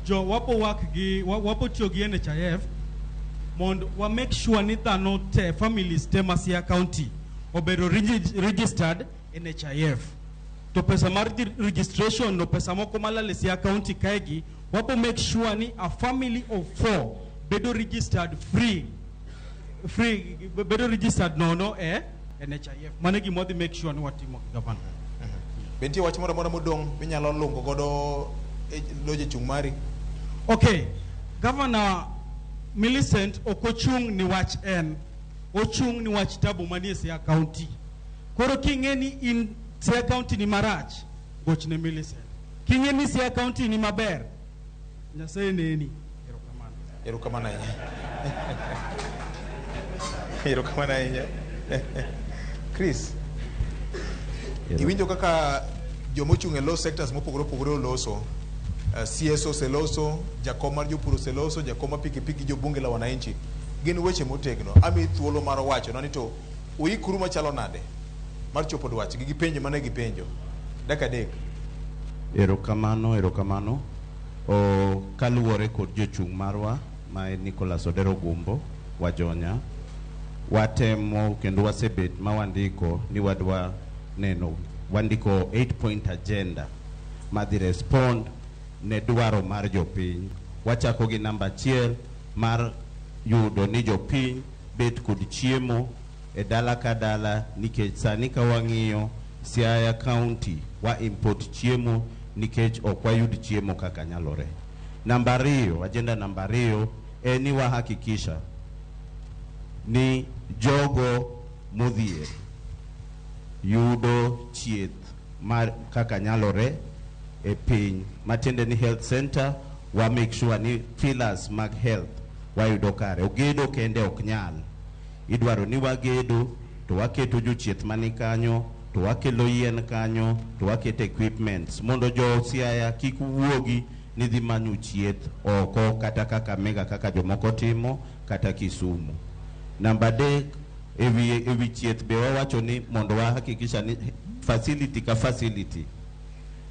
jo wapo work gi wapo tiyo gi NHIF mondo wa make sure ni dhano te families te ma Siaya County obedo registered NHIF. To pesa mar registration no pesa moko malal e Siaya County kaegi wapo make sure ni a family of 4 bedo registered free bedo registered nono e NHIF. Mano e gima wadhi make sure ni watimo gi governor. Be nitie wach moro amora modong' minyalo lungo godo e lo jachung' mari? Okay. Governor Millicent ok ochung' ni wach en. Ochung' ni wach tabu manie Siaya County. Koro king'e ni in Siaya County ni marach, gochne Millicent. King'e ni Siaya County ni maber, Nyasaye neni. Erokamano. Erokamano ahinya. Erokamano ahinya. Chris, iwinjo kaka jomochung' e law sectors mopogore opogore oloso. CS oseloso, jakom mar jopur oseloso, jakom mar pikipiki, jobunge la wananchi. Gin weche motegno. Amiyi thuolo mar wacho ni to uikuru machalo nade mar chopo dwachgi gi penjo mane gipenjo. Dakika 3. Erokamano, erokamano. Kaluwore kod jochung' marwa ma en Nicholas Odero Gumbo Wajonya, watemo kendo wasebet ma wandiko ni wadwa neno, wandiko 8 point agenda madhi respond ne dwaro mar jopiny. Wachako gi namba 1 mar yudo ni jopiny bet kod chiemo e dala ka dala, nikech sani ka wang'iyo Siaya County wa import chiemo nikech ok wayud chiemo kaka nyalore. Namba 2, agenda namba 2 en ni wahakikisha ni jogo modhier yudo chieth mar kaka nyalore e piny, matiende ni health center wa make sure ni pillars mag health wayudo kare. Ogedo kende ok nyal, idwaro ni wagedo to waketo jochieth mani kanyo, to wakelo yien kanyo, to waketo equipments mondo jo Siaya kik wuogi ni dhi manyo chieth oko kata Kakamega kaka jomoko timo kata Kisumu. Namba 3, ewi chieth be wawacho ni mondo wahakikisha ni facility ka facility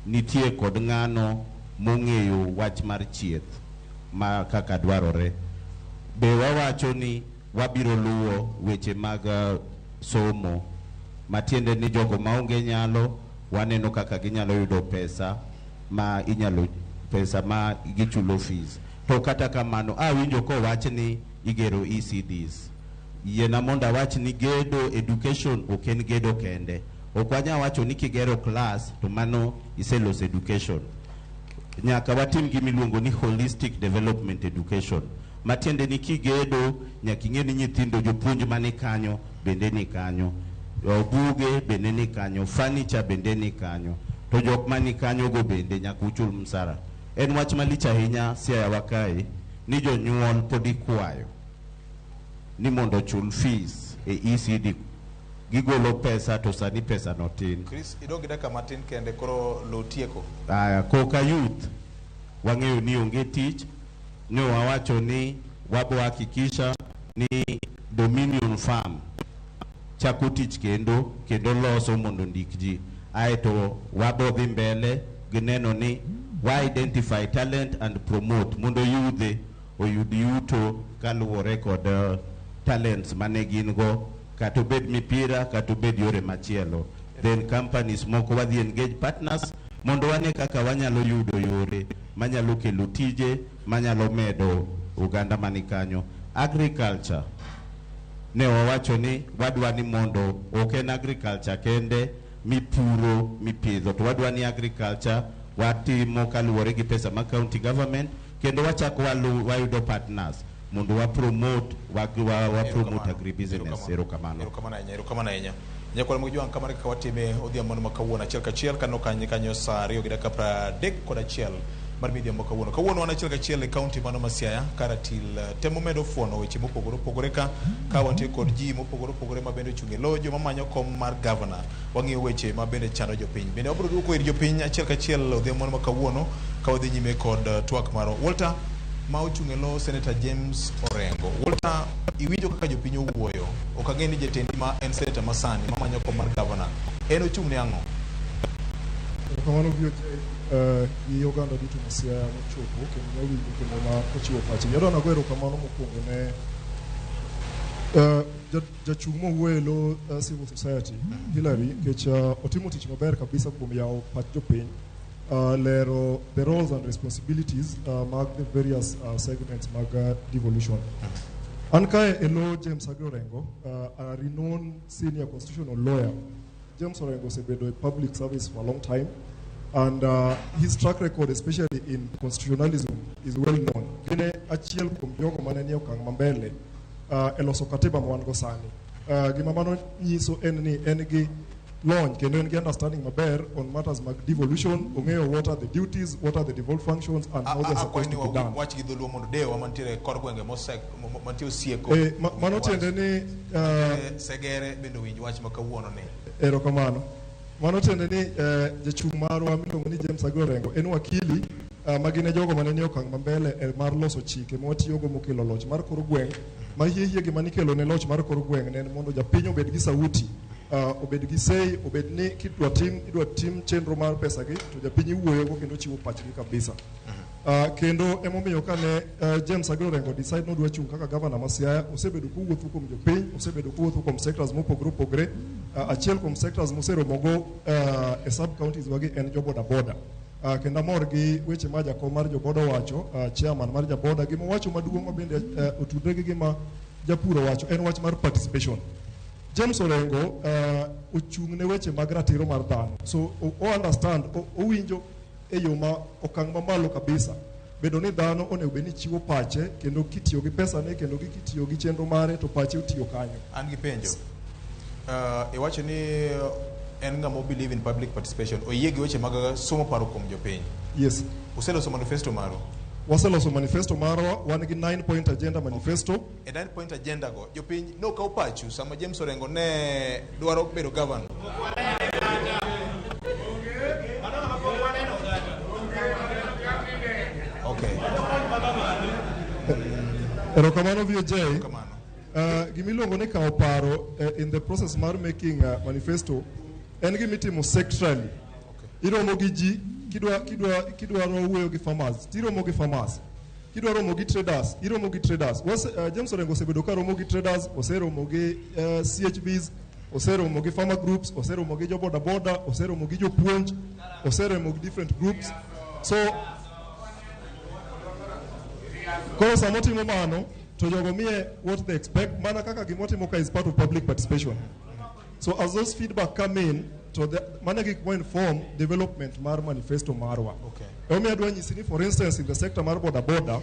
nitie kod ng'ano mong'eyo wach mar chieth ma kaka dwarore. Be wawacho ni wabiro luwo weche mag somo, matiende ni jogo maonge nyalo waneno kaka ginyalo yudo pesa ma inyalo pesa ma gichulo fees. To kata kamano awinjo kowach ni igero ECDs. Yiena mondo awach ni gedo education ok en gedo kende. Ok wanyal wacho ni kigero class to mano iseloso education. Nyaka watim gima iluongo ni holistic development education. Matiende ni kigedo nyaka ing'e ni nyithindo jopuonj mani kanyo bende ni kanyo, buge bende ni kanyo, furniture bende ni kanyo, to jok mani kanyo go bende nyaka uchul msara. En wach malich ahinya Siaya wa kae ni jonyuol pod ikwayo ni mondo ochul fees e ECD gigolo pesa to sani pesa no tin. Chris, idong' gi dakika matin kende koro lo tieko. Aya, koka youth wang'eyo ni onge tich ne wawacho ni wabo hakikisha ni Dominion Farm chako tich kendo kendo loso mondo ndik ji aeto wabo dhi mbele gi neno ni wa identify talent and promote mondo yudhe oyud yuto kaluwore kod talents mane gin go kata obed mipira kata obed yore machielo then companies moko wadhi engage partners mondo wane kaka wanyalo yudo yore manyalo kelo tije manyalo medo oganda mani kanyo agriculture ne wawacho ni wadwa ni mondo ok en agriculture kende mipuro mipidho to wadwa ni agriculture watimo kaluwore gi pesa ma county government kendo wachako wayudo partners mondo wa promote wa, wa, wa promote agribusiness. Erokamano. Erokamano ahinya, erokamano ahinya. Nyakwar mag Jwang' kamano kaka watime odhiambo ma kawuono achiel kachiel kaneno kanyo kanyo saa 2:31 mar midhiambo kawuono. Kawuono wan achiel kachiel e kaunti mano ma Siaya karatil temo medo fuono weche mopogore opogore ka wantie kod ji mopogore opogore ma bende ochung' e lo joma manyo kom mar gavana. Wang'iyo weche ma bende chando jopiny. Bende wabiro duoko ir jopiny achiel kachiel odhiambo ma kawuono ka wadhi nyime kod twak marwa. Walter ma ochung' e lo Senator James Orengo. Walter, iwinjo kaka jopiny owuoyo. Ok ang'e ni jatendi ma en senator masani mamanyo kom mar gavana en ochung' ne ang'o? Erokamano VOJ gi oganda duto ma Siaya mochopo kendo mawinjo kendo ma ochiwo pachgi. Adwa nago erokamano mokwongo ne jachung' mowuoyo e lo civil society Hillary nikech otimo tich maber kabisa kuom yawo pach jopiny lero the roles and responsibilities mag the various segments mag devolution. An kae e lo James Aggrey Orengo, a renowned senior constitutional lawyer. James Orengo osebedo e public service for a long time and his track record especially in constitutionalism is well known. Gin achiel kuom jogo mane nie okang' mambele e loso katiba ma wan go sani. Gima mano nyiso en ni en gi lony kendo en gi understanding maber on matters mag devolution, ong'eyo what are the duties, what are the devolved functions and how they're supposed to be done. Wach gi dholuo mondo dewa mantiere e kor gwenge mosek mantie osieko. Mano tiende ni Segere bende owinj wach ma kawuono ni. Erokamano. Mano tiende ni jachung' marwa miluongo ni James Aggrey Orengo en wakili ma gin e jogo mane nie okang' mambele e mar loso chike ma watiyogo mokelo loch mar kor gweng' ma hie hie gima nikelo ne loch mar kor gweng' ne en mondo japiny obed gi sauti obed gi sei obed ni kidwa tim idwa tim chenro mar pesa gi to japiny iwuoyogo kendo chiwo pachgi kabisa. Kendo emomiyo kane James Aggrey Orengo decide nodwa chung' kaka gavana ma Siaya osebedo kowuotho kuom jopiny osebedo kowuotho kuom sectors mopogore opogore. Achiel kuom sectors moseromogo e sub counties wagi en jo boda boda. Kendo amor gi weche ma jakom mar joboda owacho, chairman mar jaboda, gima owacho maduong' ma bende otudre gi gima japur owacho en wach mar participation. James Orengo ochung' ne weche mag ratiro mar dhano. So o understand, owinjo e yo ma okang' mamalo kabisa bedo ni dhano onego bed ni chiwo pache kendo kitiyo gi pesane kendo gi kitiyo gi chenro mare to pache otiyo kanyo. An gi penjo. Iwacho ni en ng'ama believe in public participation. Oyie gi weche mag somo paro kuom jopiny. Yes. Useloso manifesto maru? Waseloso manifesto marwa, wan gi 9 point agenda manifesto. E 9 point agenda go, jopiny nokaw pachu sama James Orengo ne dwaro bedo governor. Okay. Erokamano VOJ. Gimiluongo ni kawo paro in the process mar making manifesto en gimitimo sectorally. Iromo gi ji kidwaro wuoyo gi farmers, tiromo gi farmers. Kidwa romo gi traders, iromo gi traders. James Orengo osebedo ka romo gi traders, oseromo gi CHBs, oseromo gi farmer groups, oseromo gi jo boda boda, oseromo gi jopuonj, oseromo gi different groups. So koro sama otimo mano to jogo miye what they expect mana kaka gimotimo ka is part of public participation. So as those feedback come in, to the mana gik mo inform development mar manifesto marwa. Okay. Emomiyo adwa nyisi ni for instance in the sector mar boda boda,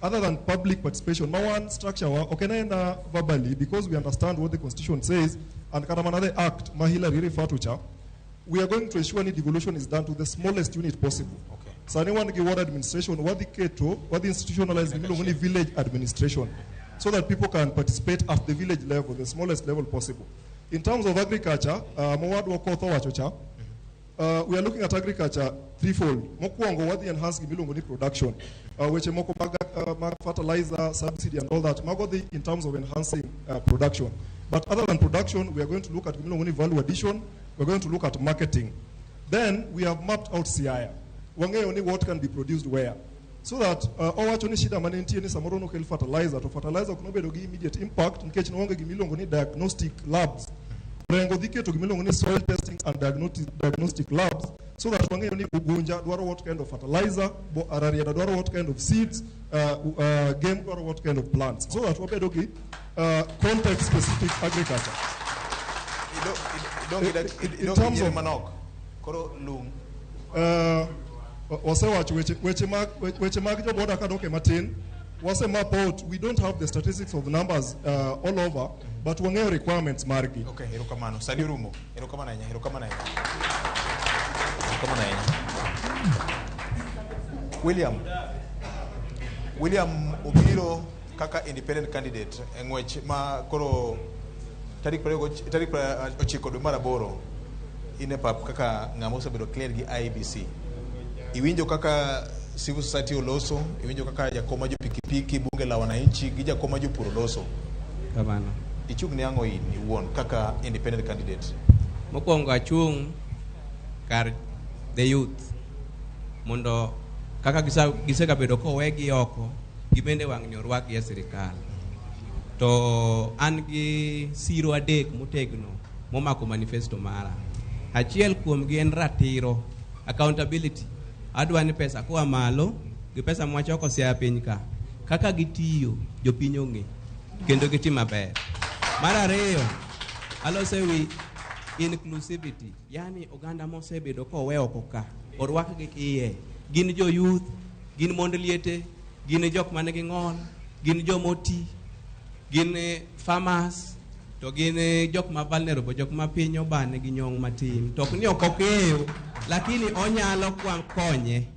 other than public participation, ma wan structure wa ok en aena verbally because we understand what the constitution says and kata mana the act ma Hillary refer to cha, We are going to ensure ni devolution is done to the smallest unit possible. Okay. Sani wan gi ward administration, wadhi keto, wadhi institutionalize gimiluongo ni village administration so that people can participate at the village level, the smallest level possible. In terms of agriculture, mowadwa Okoth owacho cha, we are looking at agriculture threefold. Mokwongo wadhi enhance gimiluongo ni production. Weche moko mag fertilizer, subsidy and all that, mago dhi in terms of enhancing production. But other than production, we are going to look at gimiluongo ni value addition, we're going to look at marketing. Then we have mapped out Siaya. Wang'eyo ni what can be produced where. So that owacho ni shida mane nitie ni samoro nokel fertilizer, to fertilizer ok nobedo gi immediate impact nikech noonge gimiluongo ni diagnostic labs. Orengo dhi keto gimiluongo ni soil testing and diagnostic labs so that wang'eyo ni Ugunja dwaro what kind of fertilizer, Rarieda dwaro what kind of seeds, Gem dwaro what kind of plants, so that wabedo gi context specific agriculture. In terms of manok koro lung Wasewacho weche mag joboda kadoke matin, wase map out. We don't have the statistics of the numbers all over, but wang'eyo requirements margi. Okay, erokamano. Sani orumo. Erokamano ahinya, erokamano ahinya. Erokamano ahinya. William obiro kaka independent candidate e ng'wech ma koro tarik 29 dwe mar aboro in e pap kaka ng'ama osebedo cleared gi IEBC. Iwinjo kaka civil society oloso, iwinjo kaka jakom ma jo pikipiki, bunge la wananchi gi jakom ma jopur oloso. Kamano. Ichung' ne ang'o in iwuon kaka independent candidate? Mokwongo achung' kar the youth mondo kaka gisegabedo kowegi oko, gibende wang'ni orwakgi e sirikal. To an gi siro adek motegno momako manifesto mara. Achiel kuomgi en ratiro, accountability. Adwa ni pesa koa malo gi pesa mwachoko Siaya piny ka, kaka gitiyo jopiny ong'e kendo gitim maber. Mar ariyo, aloso ewi inclusivity, yani oganda mosebedo kowe oko ka orwakgi iye. Gin jo youth, gin mond liete, gin jok manigi ng'ol, gin jomoti, gin farmers, to gin jok ma vulnerable, jok ma piny obane gi nyong' matin. To ok ni ok okeyo, lakini onyalo konye.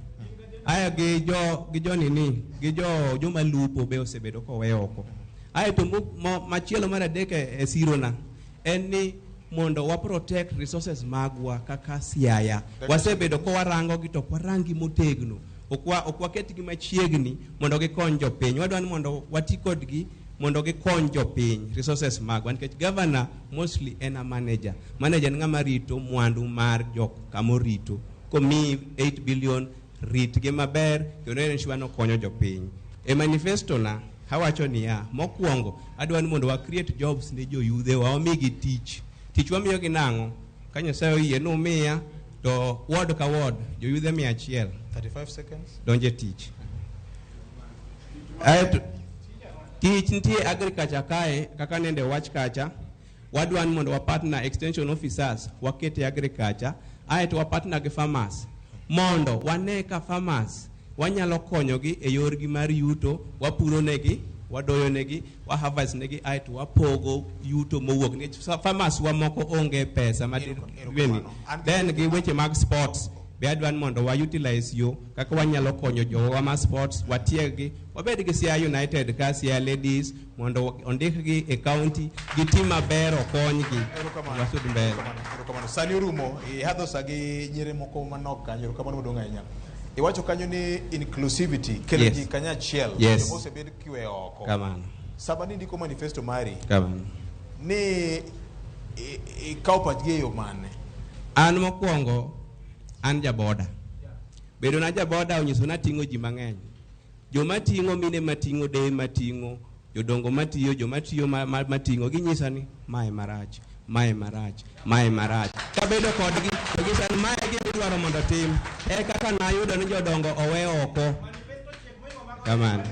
Aya gi jo nini, gi jo joma lupo be osebedo kowe oko. Aeto machielo mar adek e sirona en ni mondo wa protect resources magwa kaka Siaya. Wasebedo kowarango gi to ok warangi motegno. Ok waketgi machiegni mondo gikony jopiny. Wadwa ni mondo wati kodgi mondo gikony jopiny resources magwa nikech governor mostly en a manager. Manager en ng'ama rito mwandu mar jok kamorito. Komiyi 8 billion, ritgi maber kendo ensure ni okonyo jopiny. E manifesto na awacho niya, mokwongo adwa ni mondo wa create jobs ne joyudhe wa, wamigi tich. Tich wamiyogi nang'o? Ka Nyasaye oyie numiya to ward ka ward joyudhe 100 35 seconds. Donje tich. Aeto tich nitie agriculture kae kaka nende wach kacha wadwa ni mondo wa partner extension officers waket e agriculture, aeto wa partner gi farmers mondo wane ka farmers wanyalo konyogi e yorgi mar yuto. Wapuro negi, wadoyo negi, wa harvest negi, aeto wapogo yuto mowuok nikech farmers wa moko onge pesa ma Erokamano. Then gi weche mag sports be adwa ni mondo wa utilize yo kaka wanyalo konyo jowa ma sports, watieggi wabed gi Siaya United ka Siaya Ladies mondo ondikgi e county gitim maber, okonygi Erokamano. wasud mbele. Erokamano. Sani orumo, ihadho sa gi nyiri moko manok kanyo, erokamano maduong' ahinya. Iwacho kanyo ni inclusivity, kelo ji kanyachiel, joma osebed kiweyo oko. Kamano. Sama nindiko manifesto mari, Kamano. ni ikawo pachgi e yo mane? An mokwongo an jaboda. Bedo na jaboda onyiso nating'o ji mang'eny, joma ting'o mine, mating'o deye, mating'o jodongo, matiyo joma tiyo mating'o ginyisa ni mae marach, mae marach, mae marach. Kabedo kodgi to ginyisa ni mae gima idwaro mondo tim e kaka nayudo ni jodongo owe oko. Kamano.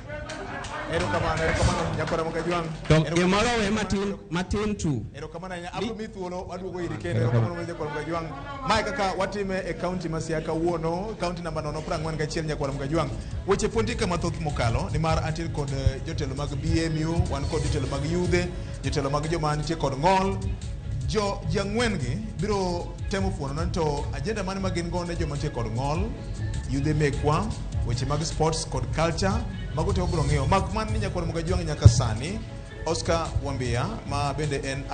Erokamano, erokamano, nyakwara Mogajwang'. To gimoro we matin matin tu. Erokamano ahinya. Abiro miyi thuolo waduogo iri kendo. Erokamano mar nyakwara Mogajwang'. Mae kaka watime e kaunti ma Siaya kawuono, kaunti namba 041 nyakwara Mogajwang'. Weche pondika mathoth mokalo, nimar antiere kod jotelo mag BMU, wan kod jotelo mag yudhe, jotelo mag joma nitie kod ng'ol, Jo ji ang'wen gi biro temo fuono ni to agenda mane ma gin go ne joma nitie kod ng'ol, yudhe mekwa, weche mag sports kod culture, mago te wabiro ng'iyo. Mak mana ni nyakwar Mogajwang' nyaka sani Oscar Wambia ma bende en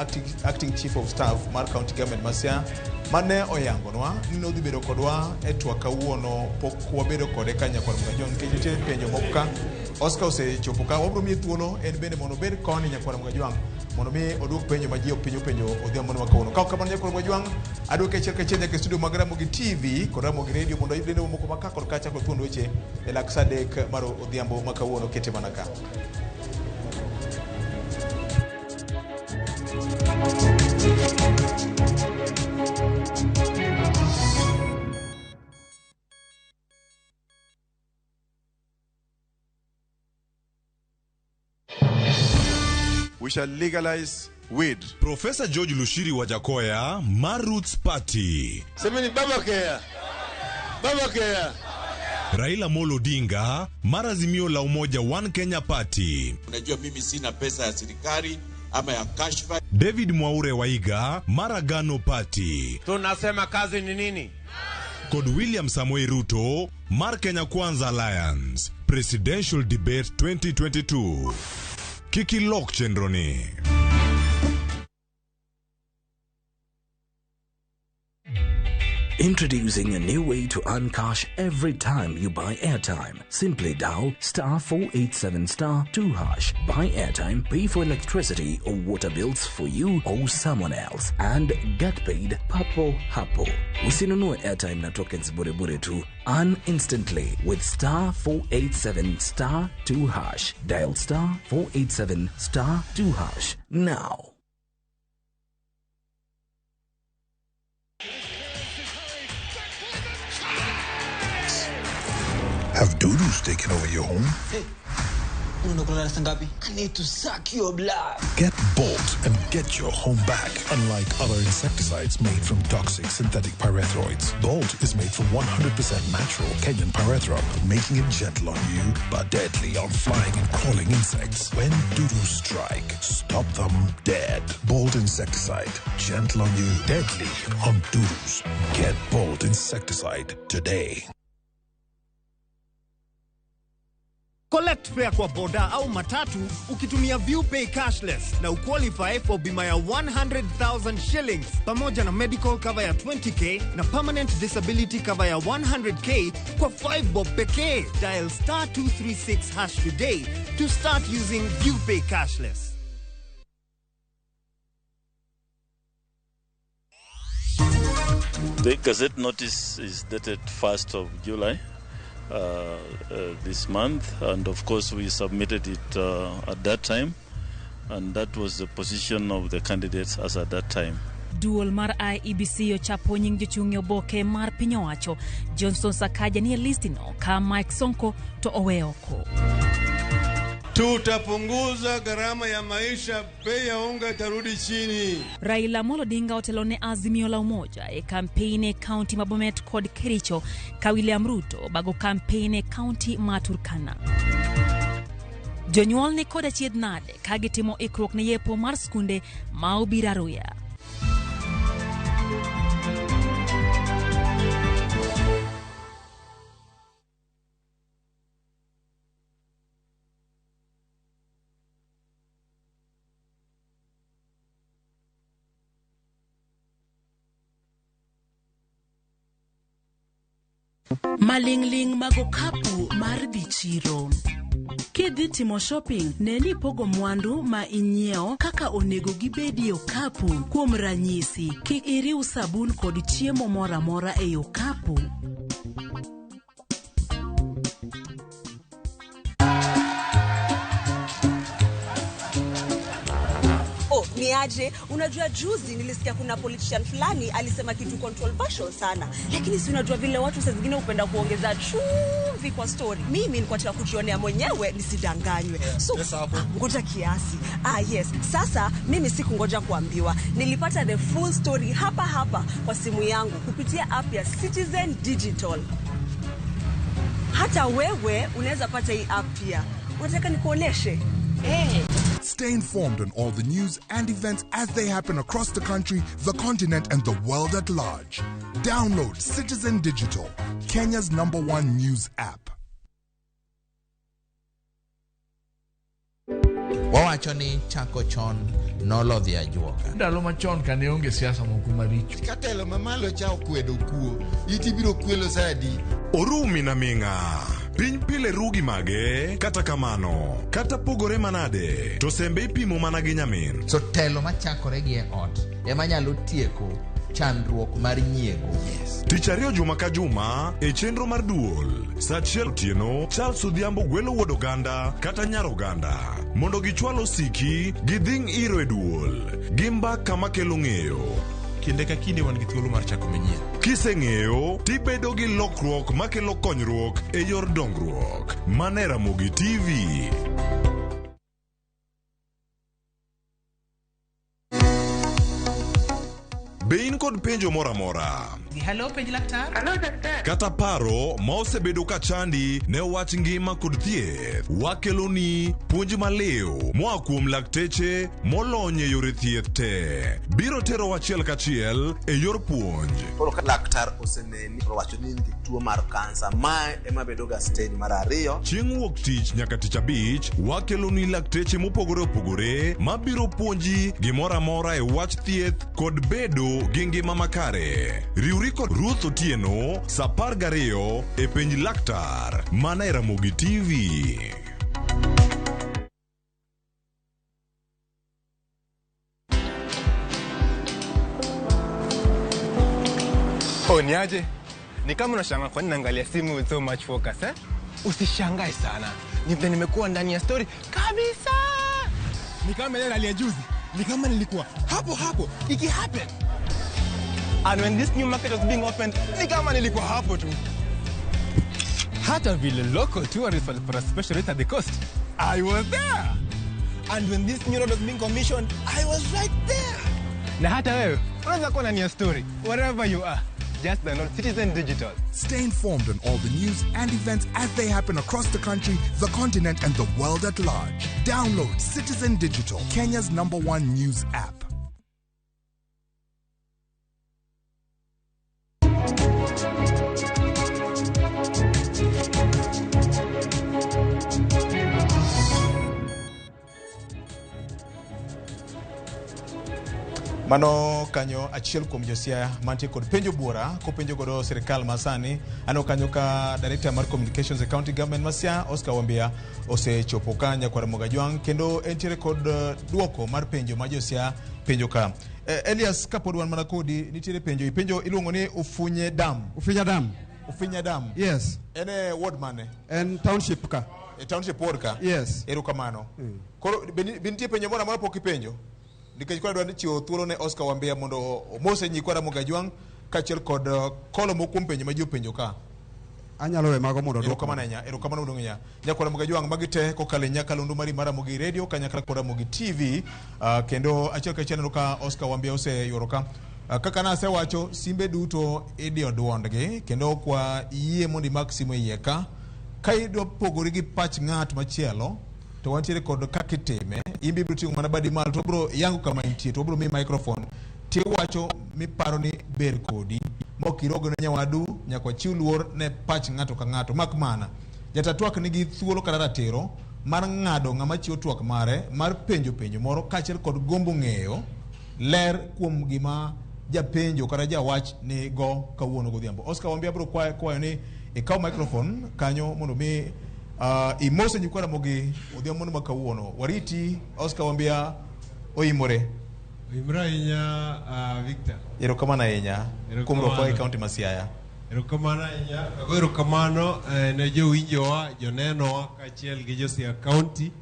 acting chief of staff mar county government ma Siaya mane oyangonwa ni nodhi bedo kodwa e twak kawuono pok wabedo kode ka nyakwar Mogajwang' nikech nitie penjo moko ka Oscar osechopo ka wabiro miye thuolo en bende mondo obed koni nyakwar Mogajwang' mondo mi oduok penjo ma ji piny openjo odhiambo ma kawuono. Ka ok kamano nyakwar Mogajwang' aduoke achiel kachiel nyaka e studio mag Ramogi TV kod Ramogi Radio mondo ayud lendo mamoko ma ka kod kacha kod thuond weche e lak sa 3 mar odhiambo ma kawuono kete mana ka. We shall legalize weed. Professor George Lushiri Wajakoya mar Roots Party. Semeni baba kea. Baba kea. Raila Amolo Odinga mar Azimio la Umoja One Kenya Party. Unajua mimi sina pesa ya serikali ama ya kashfa. David Mwaure Waiga mar Agano Party. Tunasema kazi ni nini? Kod William Samoei Ruto mar Kenya Kwanza Alliance. Presidential Debate 2022. Kik ilok chenro ni. Introducing a new way to earn cash every time you buy airtime. Simply dial star 487 star 2 hash. Buy airtime, pay for electricity or water bills for you or someone else, and get paid papo hapo. Usinunue airtime na tokens bure bure tu. Earn instantly with star 487 star 2 hash. Dial star 487 star 2 hash now. Have dudus taken over your home? Hey, I need to suck your blood. Get Bolt and get your home back. Unlike other insecticides made from toxic synthetic pyrethroids, Bolt is made from 100% natural Kenyan pyrethrum, making it gentle on you but deadly on flying and crawling insects. When dudus strike, stop them dead. Bolt insecticide, gentle on you, deadly on dudus. Get Bolt insecticide today. Collect fare kwa boda au matatu ukitumia ViewPay cashless na uqualify for bima ya 100,000 shillings pamoja na medical cover ya 20k na permanent disability cover ya 100k kwa 5 bob pekee. Dial star 236 hash today to start using ViewPay cashless. The Gazette notice is dated 1st of July this month, and of course we submitted it at that time, and that was the position of the candidates as at that time. Duol mar IEBC ochapo nying jochung' e oboke mar piny owacho. Johnson Sakaja nie listino ka Mike Sonko to owe oko. Tutapunguza gharama ya maisha, bei ya unga itarudi chini. Raila Amolo Odinga otelo ne Azimio la Umoja e kampein e kaunti ma Bomet kod Kericho ka William Ruto bago kampein e kaunti ma Turkana. Jonyuol ni kod achiedh nade ka gitimo ikruok ne yepo mar skunde ma obiro aruya. Maling'ling mag okapu mar dhi chiro. Kidhi timo shopping, ne ni ipogo mwandu ma inyiewo kaka onego gibedi e okapu. Kuom ranyisi, kik iriw sabun kod chiemo moro amora ei okapu. Oh, ni aje? Unajua juzi nilisikia kuna politician fulani alisema kitu controversial sana. Lakini si unajua vile watu saa zingine hupenda kuongeza chumvi kwa story. Mimi nilikuwa nataka kujionea mwenyewe nisidanganywe. So, ngoja kiasi. Ah, yes. Sasa mimi sikungoja kuambiwa. Nilipata the full story hapa hapa kwa simu yangu kupitia app ya Citizen Digital. Hata wewe unaweza pata hii app pia. Unataka nikuoneshe? Hey. Stay informed on all the news and events as they happen across the country, the continent, and the world at large. Download Citizen Digital, Kenya's number one news app. Wawacho ni chako chon nolodhi ajuoga. Ndalo machon kane onge siasa moko maricho. Ka telo mamalo cha okwedo kuo, iti biro kwelo sa adi? Orumi na ming'a. Piny pile ru gi mage, kata kamano, kata pogore manade, to sembe ipimo mana gi nyamin. So telo machakore gi e ot ema nyalo tieko chandruok mar nyiego. Yes. Tich ariyo juma ka juma e chenro mar duol saa achiel otieno Charles Odhiambo gwelo wuod oganda kata nyar oganda mondo gichwal osiki gidhing' iro e duol gi mbaka makelo ng'eyo. Kinde ka kinde wan gi thuolo mar chako manyien. Kiseng'eyo tibedo gi lokruok makelo konyruok e yor dongruok. Mane Ramogi TV. Be in kod penjo moro amora? Hello, penj laktar. Hello, daktari. Kata paro ma osebedo ka chandi ne wach ngima kod thieth, wakeloni puonj maliw moa kuom lakteche molony e yore thieth te. Biro tero achiel kachiel e yor puonj. Koro ka laktar oseneni to owacho ni in gi tuo mar kansa, mae ema bedo ga stage mar ariyo. Chieng' wuok tich nyaka tich abich, wakeloni lakteche mopogore opogore mabiro puonji gimoro amora e wach thieth kod bedo gi ngima makare. Riwri kod Ruth Otieno sa 12 e penj laktar mana e Ramogi TV. Oh, niaje? Ni kama unashangaa kwa nini naangalia simu with so much focus, eh? Usishangae sana. Ni vile nimekuwa ndani ya story kabisa. Ni kama ile rally ya juzi. Ni kama nilikuwa hapo hapo iki happen. And when this new market was being opened, ni kama nilikuwa hapo tu. Hata vile local tourists walipata special rate at the coast, I was there. And when this new road was being commissioned, I was right there. Na hata wewe unaweza kuwa ndani ya story wherever you are. Just download Citizen Digital. Stay informed on all the news and events as they happen across the country, the continent, and the world at large. Download Citizen Digital, Kenya's number one news app. Mano kanyo achiel kuom josiaya mantie kod penjo buora kopenjo godo sirikal masani. Aneno kanyo ka director mar communications e county government ma Siaya Oscar Wambia osechopo ka nyakwar Ramogi Ajwang' kendo entiere kod duoko mar penjo ma josiaya penjo ka. Elias, kapod wan mana kodi, nitiere penjo ipenjo iluongo ni Ufunye Dam. Ufinya Dam. Ufinya Dam. Yes. En e ward mane? En township ka. E township ward ka? Yes. Erokamano. Koro be nitie penjo moro amora pok ipenjo? Nikech koro adwa ni chiwo thuolo ne Oscar Wambia mondo omose nyikwa Ramogi Ajwang' kaachiel kod kolo moko kuom penjo ma ji openjo ka. Anyalo we mago mondo odwok. Erokamano ahinya, erokamano maduong' ahinya. Nyakwar Ramogi Ajwang' magi te kokalo e nyakalondo mari mar Ramogi Radio kanyakla kod Ramogi TV, kendo achiel kachiel aneno ka Oscar Wambia oseyuoro ka. Kaka nasewacho, simbe duto idiyo duondgi kendo ok wayie mondo imak simu e iye ka. Ka idwa pogori gi pach ng'at machielo to wantiere kod kaka itime. In be ibiro ting'o mana badi malo to wabiro yango kama intie to wabiro miyi microphone tiwacho miparo ni ber kodi mok irogo ne nyawadu. Nyaka wachiw luor ne pach ng'ato ka ng'ato, mak mana jata twak nigi thuolo kata ratiro mar ng'ado ng'ama chiwo twak mare mar penjo penjo moro kaachiel kod gombo ng'eyo ler kuom gima japenjo kata jawach ni go kawuono godhiambo. Oscar Wambia biro kwayo ni ikaw microphone kanyo mondo mi imose nyikwa Ramogi odhiambo ma kawuono. Wariti Oscar Wambia oimore. Oimore ahinya, Victor. Erokamano ahinya kuom rwako e kaunti ma Siaya. Erokamano ahinya. Ago erokamano ne jowinjowa, jonenowa kaachiel gi jo Siaya County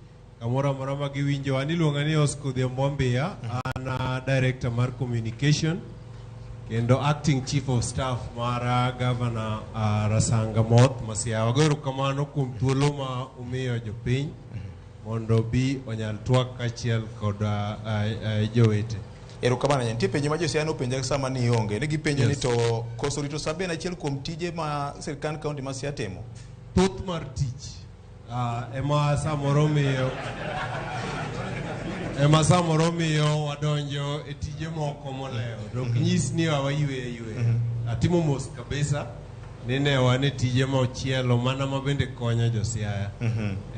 kamoro amora ma giwinjowa. Niluonga ni Oscar Odhiambo Wambia, an director mar communication kendo acting chief of staff mar Governor Rasanga Moth ma Siaya. Wago erokamano kuom thuolo ma umiyo jopiny mondo bi onyal twak kaachiel kod jowete. Erokamano ahinya. Nitie penjo ma josiaya nopenja sama ni ionge. Ne gipenjo ni to koso rito sa be en achiel kuom tije ma sirkand kaunti ma Siaya timo? Thoth mar tich ema samoro miyo Ema samoro miyo wadonjo e tije moko molewo. To ok nyis ni wayweyo ayweya. Atimo mos kabisa ni ne wan e tije machielo mana ma bende konyo josiaya.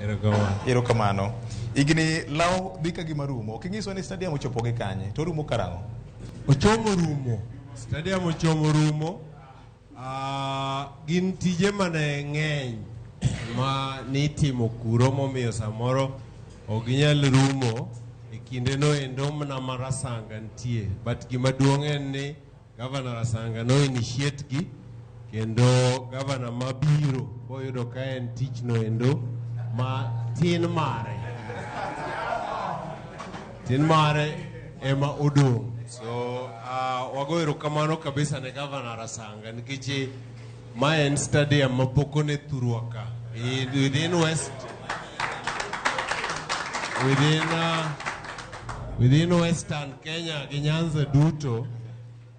Erokamano. Erokamano. Higni law dhi ka gima rumo. Ok inyiswa ni stadium ochopo gi kanye? To orumo karang'o? Ochomo rumo. Stadium ochomo rumo. Gin tije mane ng'eny ma nitimo kuro momiyo samoro ok ginyal rumo e kinde no endo mana ma Rasanga nitie. But gima duong' en ni Governor Rasanga no initiate gi kendo governor mabiro boyudo ka en tich no endo ma tin mare. Tin mare ema odong'. So wago erokamano kabisa ne Governor Rasanga nikech ma en stadium ma pok one thurwa ka. Within West within within Western Kenya gi Nyanza duto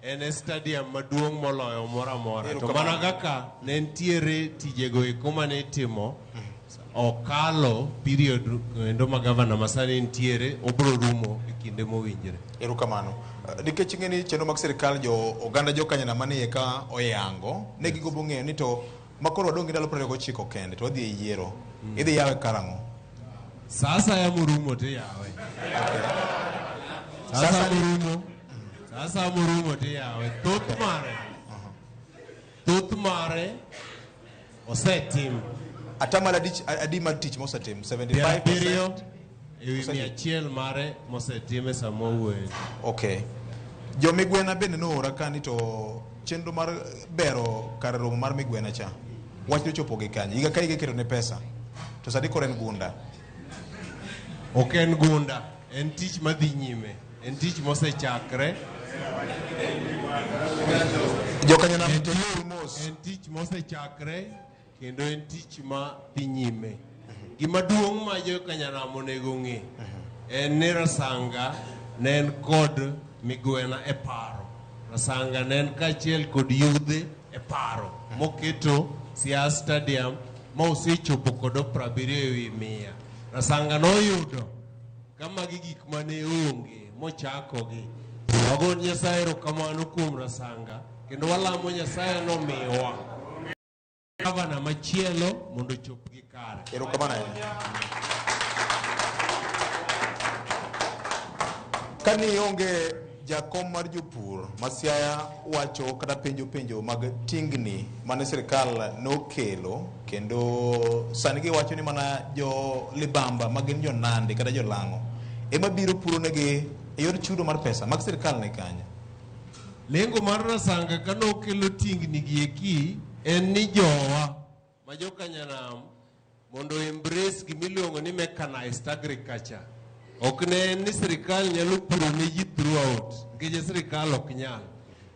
en e stadium maduong' moloyo moro amora. To mana kaka ne nitiere tijego eko mane itimo okalo period endo ma gavana masani nitiere obiro rumo e kinde mowinjore. Erokamano. Nikech ing'e ni chenro mag sirikal jo oganda jokanyana manie ka oyango ne gigombo ng'eyo ni to makoro wadong' gi ndalo 29 kende to wadhi e yiero. Idhi yawe karang'o? Sa asaya morumo tiyawe. Sa asaya morumo. Sa asaya morumo tiyawe. Thoth mare. Thoth mare osetim. Atamalo adi mar tich mosetim? 75%? 70 ewi 100 mare mosetim e sama wawuoye. Okay. Jo Migwena bende noora ka ni to chenro mar bero kar romo mar Migwena cha wach nochopo gi kanye? Higa ka higa iketo ne pesa. To sani koro en gunda. Ok en gunda, en tich madhi nyime. En tich mosechakre. Jokanyanam to mos. En tich mosechakre kendo en tich ma dhi nyime. Gima duong' ma jokanyanam onego ng'e en ni Rasanga ne en kod Migwena e paro. Rasanga ne en kaachiel kod yudhe e paro moketo Siaya Stadium ma osechopo kod 70%. Rasanga noyudo ka magi gik mane onge mochakogi. Wago Nyasaye erokamano kuom Rasanga kendo walamo Nyasaye nomiwa gavana machielo mondo ochop gi kare. Erokamano ahinya. Kani onge jakom mar jopur ma Siaya wacho kata penjo penjo mag tingni mane sirikal nokelo kendo sani giwacho ni mana jo libamba ma gin jo Nandi kata jo Lang'o ema biro puro negi e yor chudo mar pesa mag sirikal ni kanye? Lengo mar Rasanga kanokelo tingni gi eki en ni jowa ma jokanyanam mondo embrace gimiluongo ni mechanized agriculture. Ok ne en ni sirikal nyalo puro ne ji throughout, nikech sirikal ok nyal.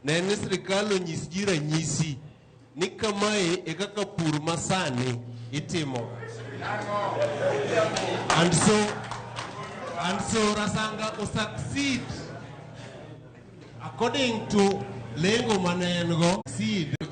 Ne en ni sirikal onyis ji ranyisi ni kamae e kaka pur masani itimo. And so Rasanga o succeed according to lengo mane en go. Succeed.